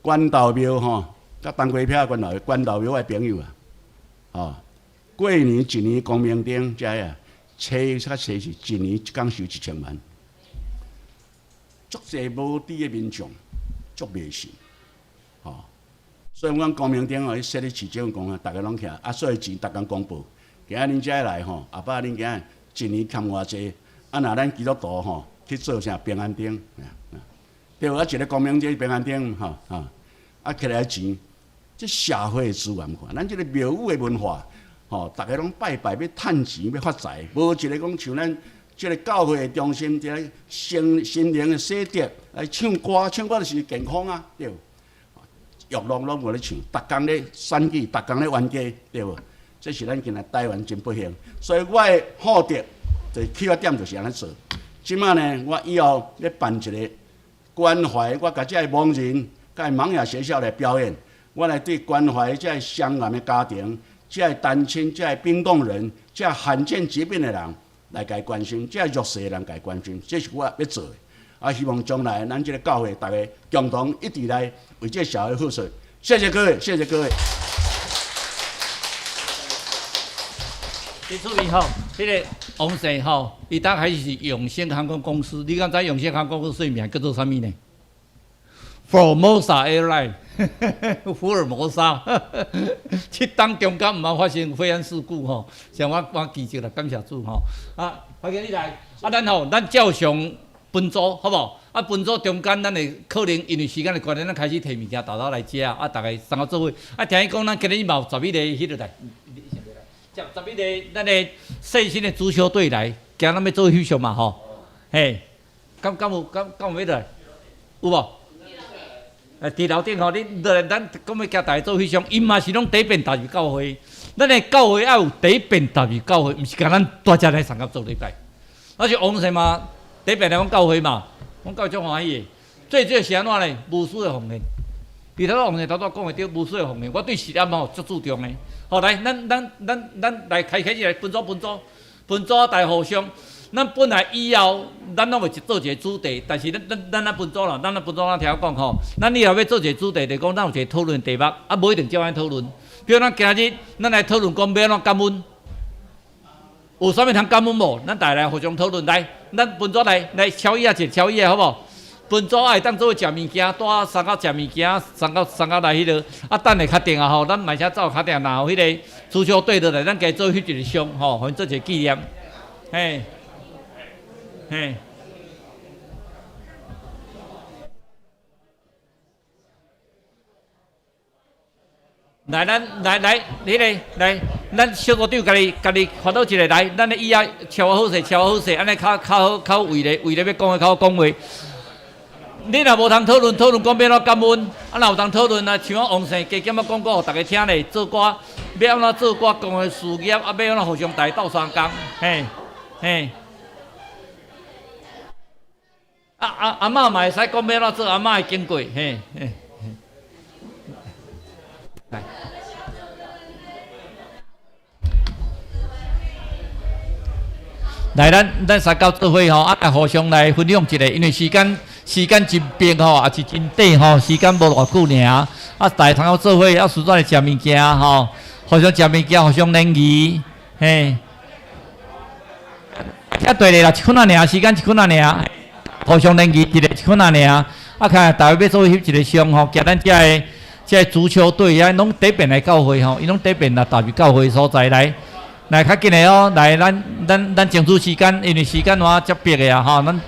關渡廟吼，佮東溪坪關渡關渡廟我的朋友啊，吼，過年一年光明燈，遮啊，車較濟是一年一工收1000萬，足濟無知的民眾，足迷信，吼，所以阮光明燈哦，設咧市政府講啊，逐家攏徛，啊，所以錢逐工公布。今仔恁遮來吼，後擺恁今仔一年欠偌濟？啊，若咱基督徒吼去做啥平安燈？對無？啊，一个光明燈平安燈吼，啊，起來錢，這社會資源看，咱這个廟宇的文化，吼，逐家攏拜拜欲趁錢欲發財，無一个講像咱這个教會的中心，這个心心靈的洗滌，來唱歌，唱歌就是健康啊，對無？樂攏攏無咧唱，逐工咧選舉，逐工咧冤家，對無？這是咱今仔台灣真不幸，所以我的好德就起發點就是按呢做。這馬呢，我以後咧辦一个關懷，我共這个盲人、佮盲啞學校來表演，我來對關懷這个傷癌的家庭、這个單親、這个冰凍人、這个罕見疾病的人來共伊關心，這个弱勢的人共伊關心，這是我欲做的。啊，希望將來咱這个教會逐家共同一致來為這个社會付出。謝謝各位，謝謝各位。真趣味吼，彼个王生吼，伊當開始是永興航空公司，你敢知永興航空公司名叫做啥物呢？ Formosa Airline，福爾摩沙，七冬中間毋捌發生飛安事故吼，像我記住啦，感謝主吼。啊，歡迎你來，啊，咱吼，咱照常分組，好無？啊，分組中間，咱會可能因為時間的關係，咱開始提物件沓沓來食，啊，逐家送到做伙。啊，聽伊講，咱今日嘛有11個彼個來，11個咱的細心的足球隊來，今咱欲做翕相嘛吼，嘿，敢有欲來？有無？佇樓頂吼，你落來，咱講欲共逐家做翕相，𪜶嘛是攏第一遍踏入教會。咱的教會愛有第一遍踏入教會，毋是共咱大家來上甲做禮拜。啊是王生嘛，第一遍來阮教會嘛，阮教會足歡喜的。最主要是按怎呢？無私的奉獻。伊頭拄王生頭拄講的對，無私的奉獻，我對實驗吼足注重的。好，來，咱來開始來分組分組，分組大家互相。咱本來以後，咱攏會做一個主題，但是咱分組啦，咱分組咱聽我講吼，咱以後欲做一個主題，就講咱有一個討論題目，啊，無一定照按呢討論。比如咱今日，咱來討論講欲按怎感恩，有啥物通感恩無？咱大家來互相討論來，咱分組來來敲椅仔者，敲椅仔好無？分組會當做伙食物件，帶送到食物件，送到來彼落，啊，等下較定啊吼，咱嘛會使走較定，若有彼個足球隊落來，咱家做翕一個相吼，予𪜶做一個紀念，嘿。嘿，來，咱來來，彼個來，咱小組長家己發倒一個來，咱的椅仔敲好勢，敲好勢，按呢較好為咧，為咧欲講的較好講話。你若無通討論，討論講欲按怎感恩，啊，若有通討論啊，像我王生加減仔講講，予逐家聽咧，做歌欲按怎做歌，講的事業，啊，欲按怎互相大家鬥相共，嘿，嘿。啊啊阿嬤嘛會使講欲按怎做阿嬤的經過，嘿嘿嘿。來，來，咱三九做伙吼，啊，互相來分享一下，因為時間真迫吼，也是真短吼，時間無偌久爾，啊，大家通好做伙，啊，順便來食物件吼，互相食物件，互相聯誼，嘿。啊，對咧啦，一分仔爾時間，一分仔爾。互相聯誼一个一分仔爾，啊，看逐家欲做伙翕一个相吼，行咱遮个遮个足球隊啊，攏第一遍來教會吼，𪜶攏第一遍來踏入教會所在來，來較緊的哦，來咱爭取時間，因為時間我遮迫的啊吼，咱，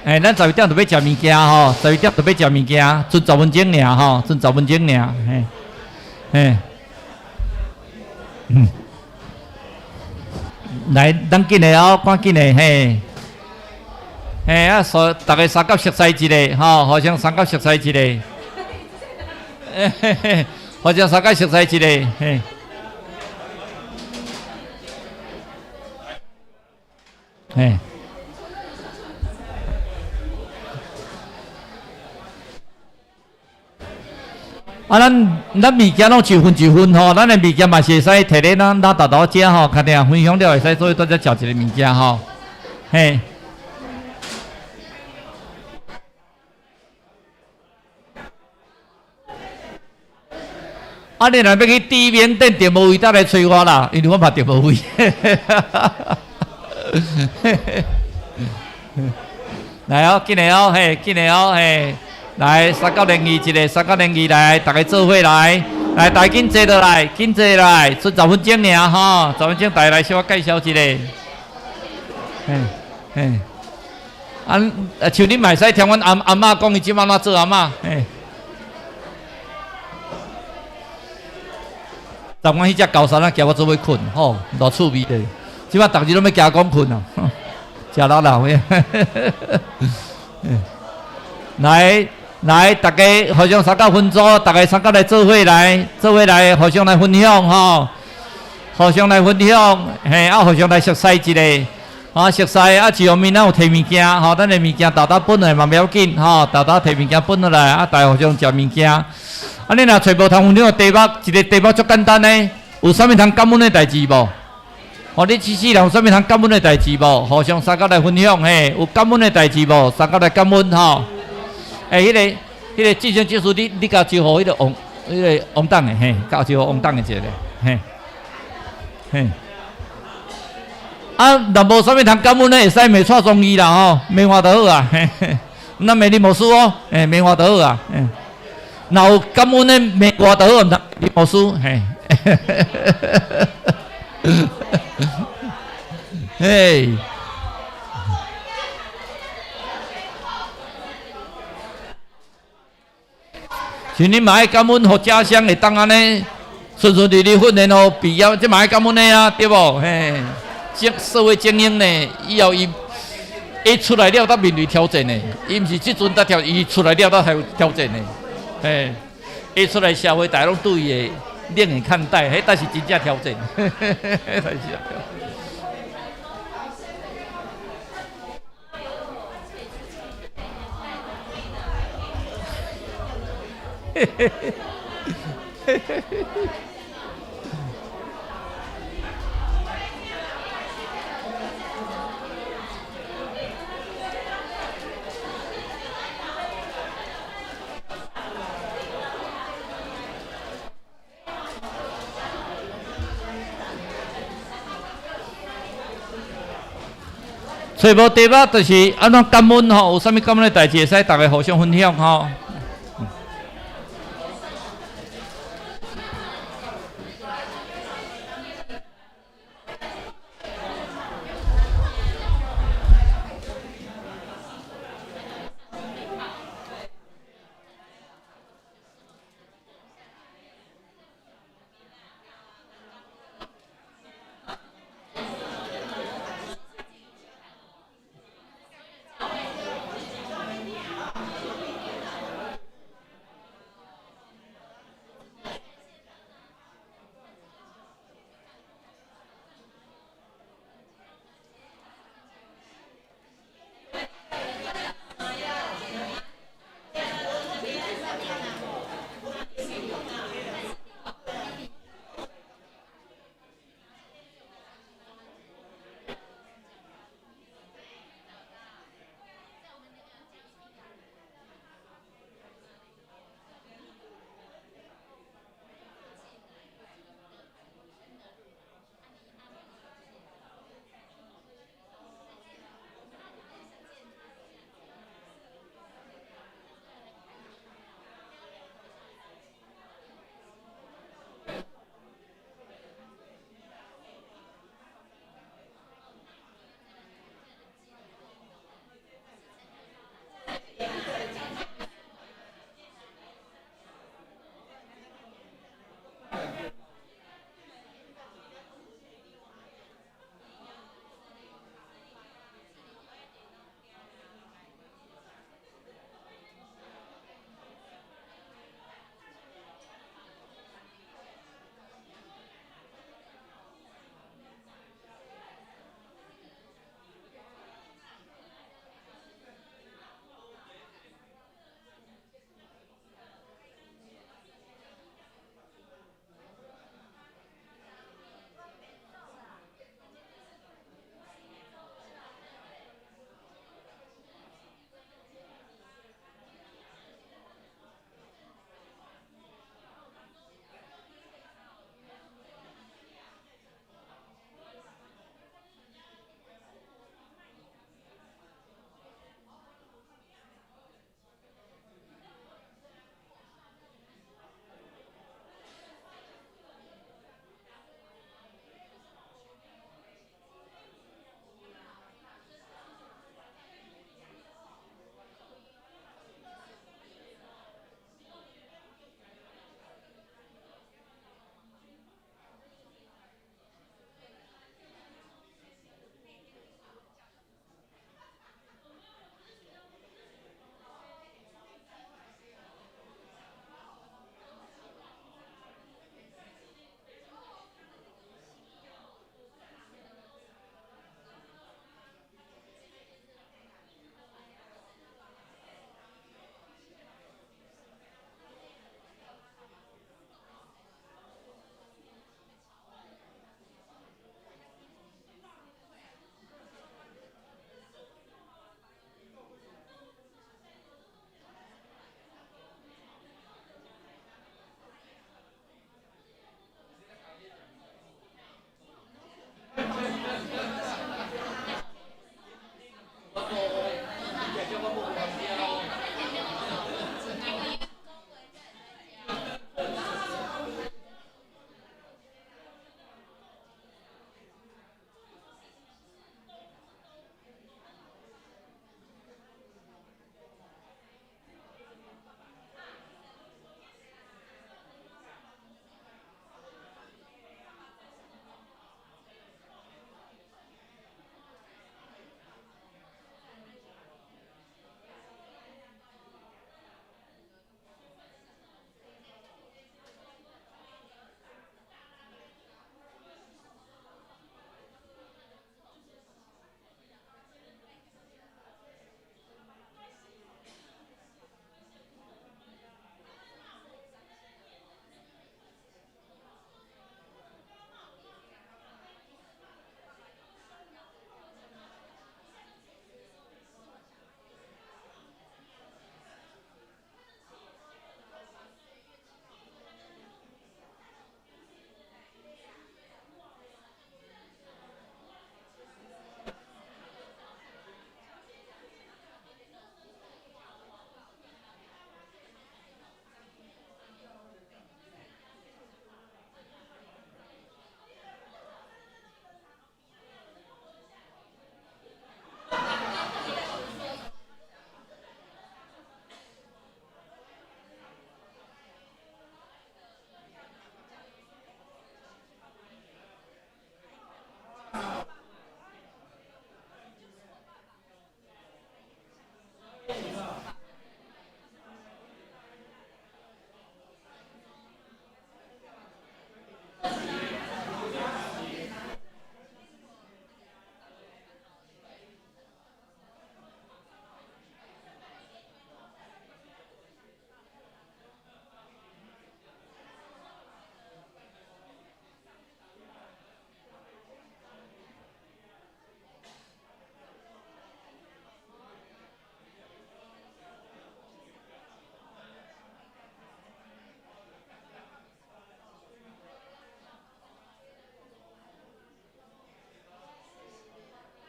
欸，咱12點就欲食物件吼，12點就欲食物件，賰十分鐘爾吼，賰十分鐘爾，嘿，嘿，嗯，來，咱緊的哦，趕緊的嘿。嘿啊，所逐家相佮熟似一下，吼，互相相佮熟似一下，嘿嘿，互相相佮熟似一下，嘿。嘿。啊，咱物件攏一份一份吼，咱的物件嘛是會使提咧，咱沓沓食吼，較定分享了會使做伙蹛遮食一个物件吼，嘿。啊！你若欲去地面顶定无位，才來揣我啦，因為我嘛定無位。來哦，緊來哦，嘿，緊來哦，嘿，來三角聯誼一个，三角聯誼來，逐家做伙來，來，大家緊坐落來，緊坐來，賰十分鐘爾吼，十分鐘大家來小可介紹一下。嘿，嘿，啊，像恁嘛會使聽阮阿嬤講，伊這擺按怎做阿嬤，嘿。昨昏彼隻高山啊，驚我做欲睏，吼，偌趣味的。這擺逐日攏欲驚講睏啊，食老老的。來來，逐家互相三角分組，逐家三角來做伙來，做伙來互相來分享吼，互相來分享，嘿，啊，互相來熟似一下，啊，熟似啊，一方面咱有提物件，吼，咱的物件沓沓分落來嘛袂要緊，吼，沓沓提物件分落來，啊，逐家互相食物件。啊，你若揣無通分享的題目，一个題目足簡單的，有啥物通感恩的代誌無？吼，你這世人有啥物通感恩的代誌無？互相相佮來分享嘿，有感恩的代誌無？相佮來感恩吼。欸，彼个進行技術，你共招呼彼个王，彼个王董的嘿，共招呼王董的一个，嘿，嘿。啊，若無啥物通感恩的，會使罵蔡宗義啦吼，罵我就好啊，嘿嘿。毋通罵林牧師哦，嘿，罵我就好啊。嘿，若有感恩的罵我就好，毋通林牧師，嘿。嘿。是你嘛愛感恩，予家鄉會當按呢順順利利訓練予畢業，這嘛愛感恩的啊，對無？嘿，精社會精英呢，以後伊伊出來了，才面對挑戰的，伊毋是這陣才挑，伊出來了才挑戰的，嘿，伊出來社會，大家攏對伊的另眼看待，彼才是真正挑戰。彼才是挑戰。嘿嘿嘿，嘿嘿嘿。揣無題目就是按怎感恩吼，有啥物感恩的代誌會使逐家互相分享吼。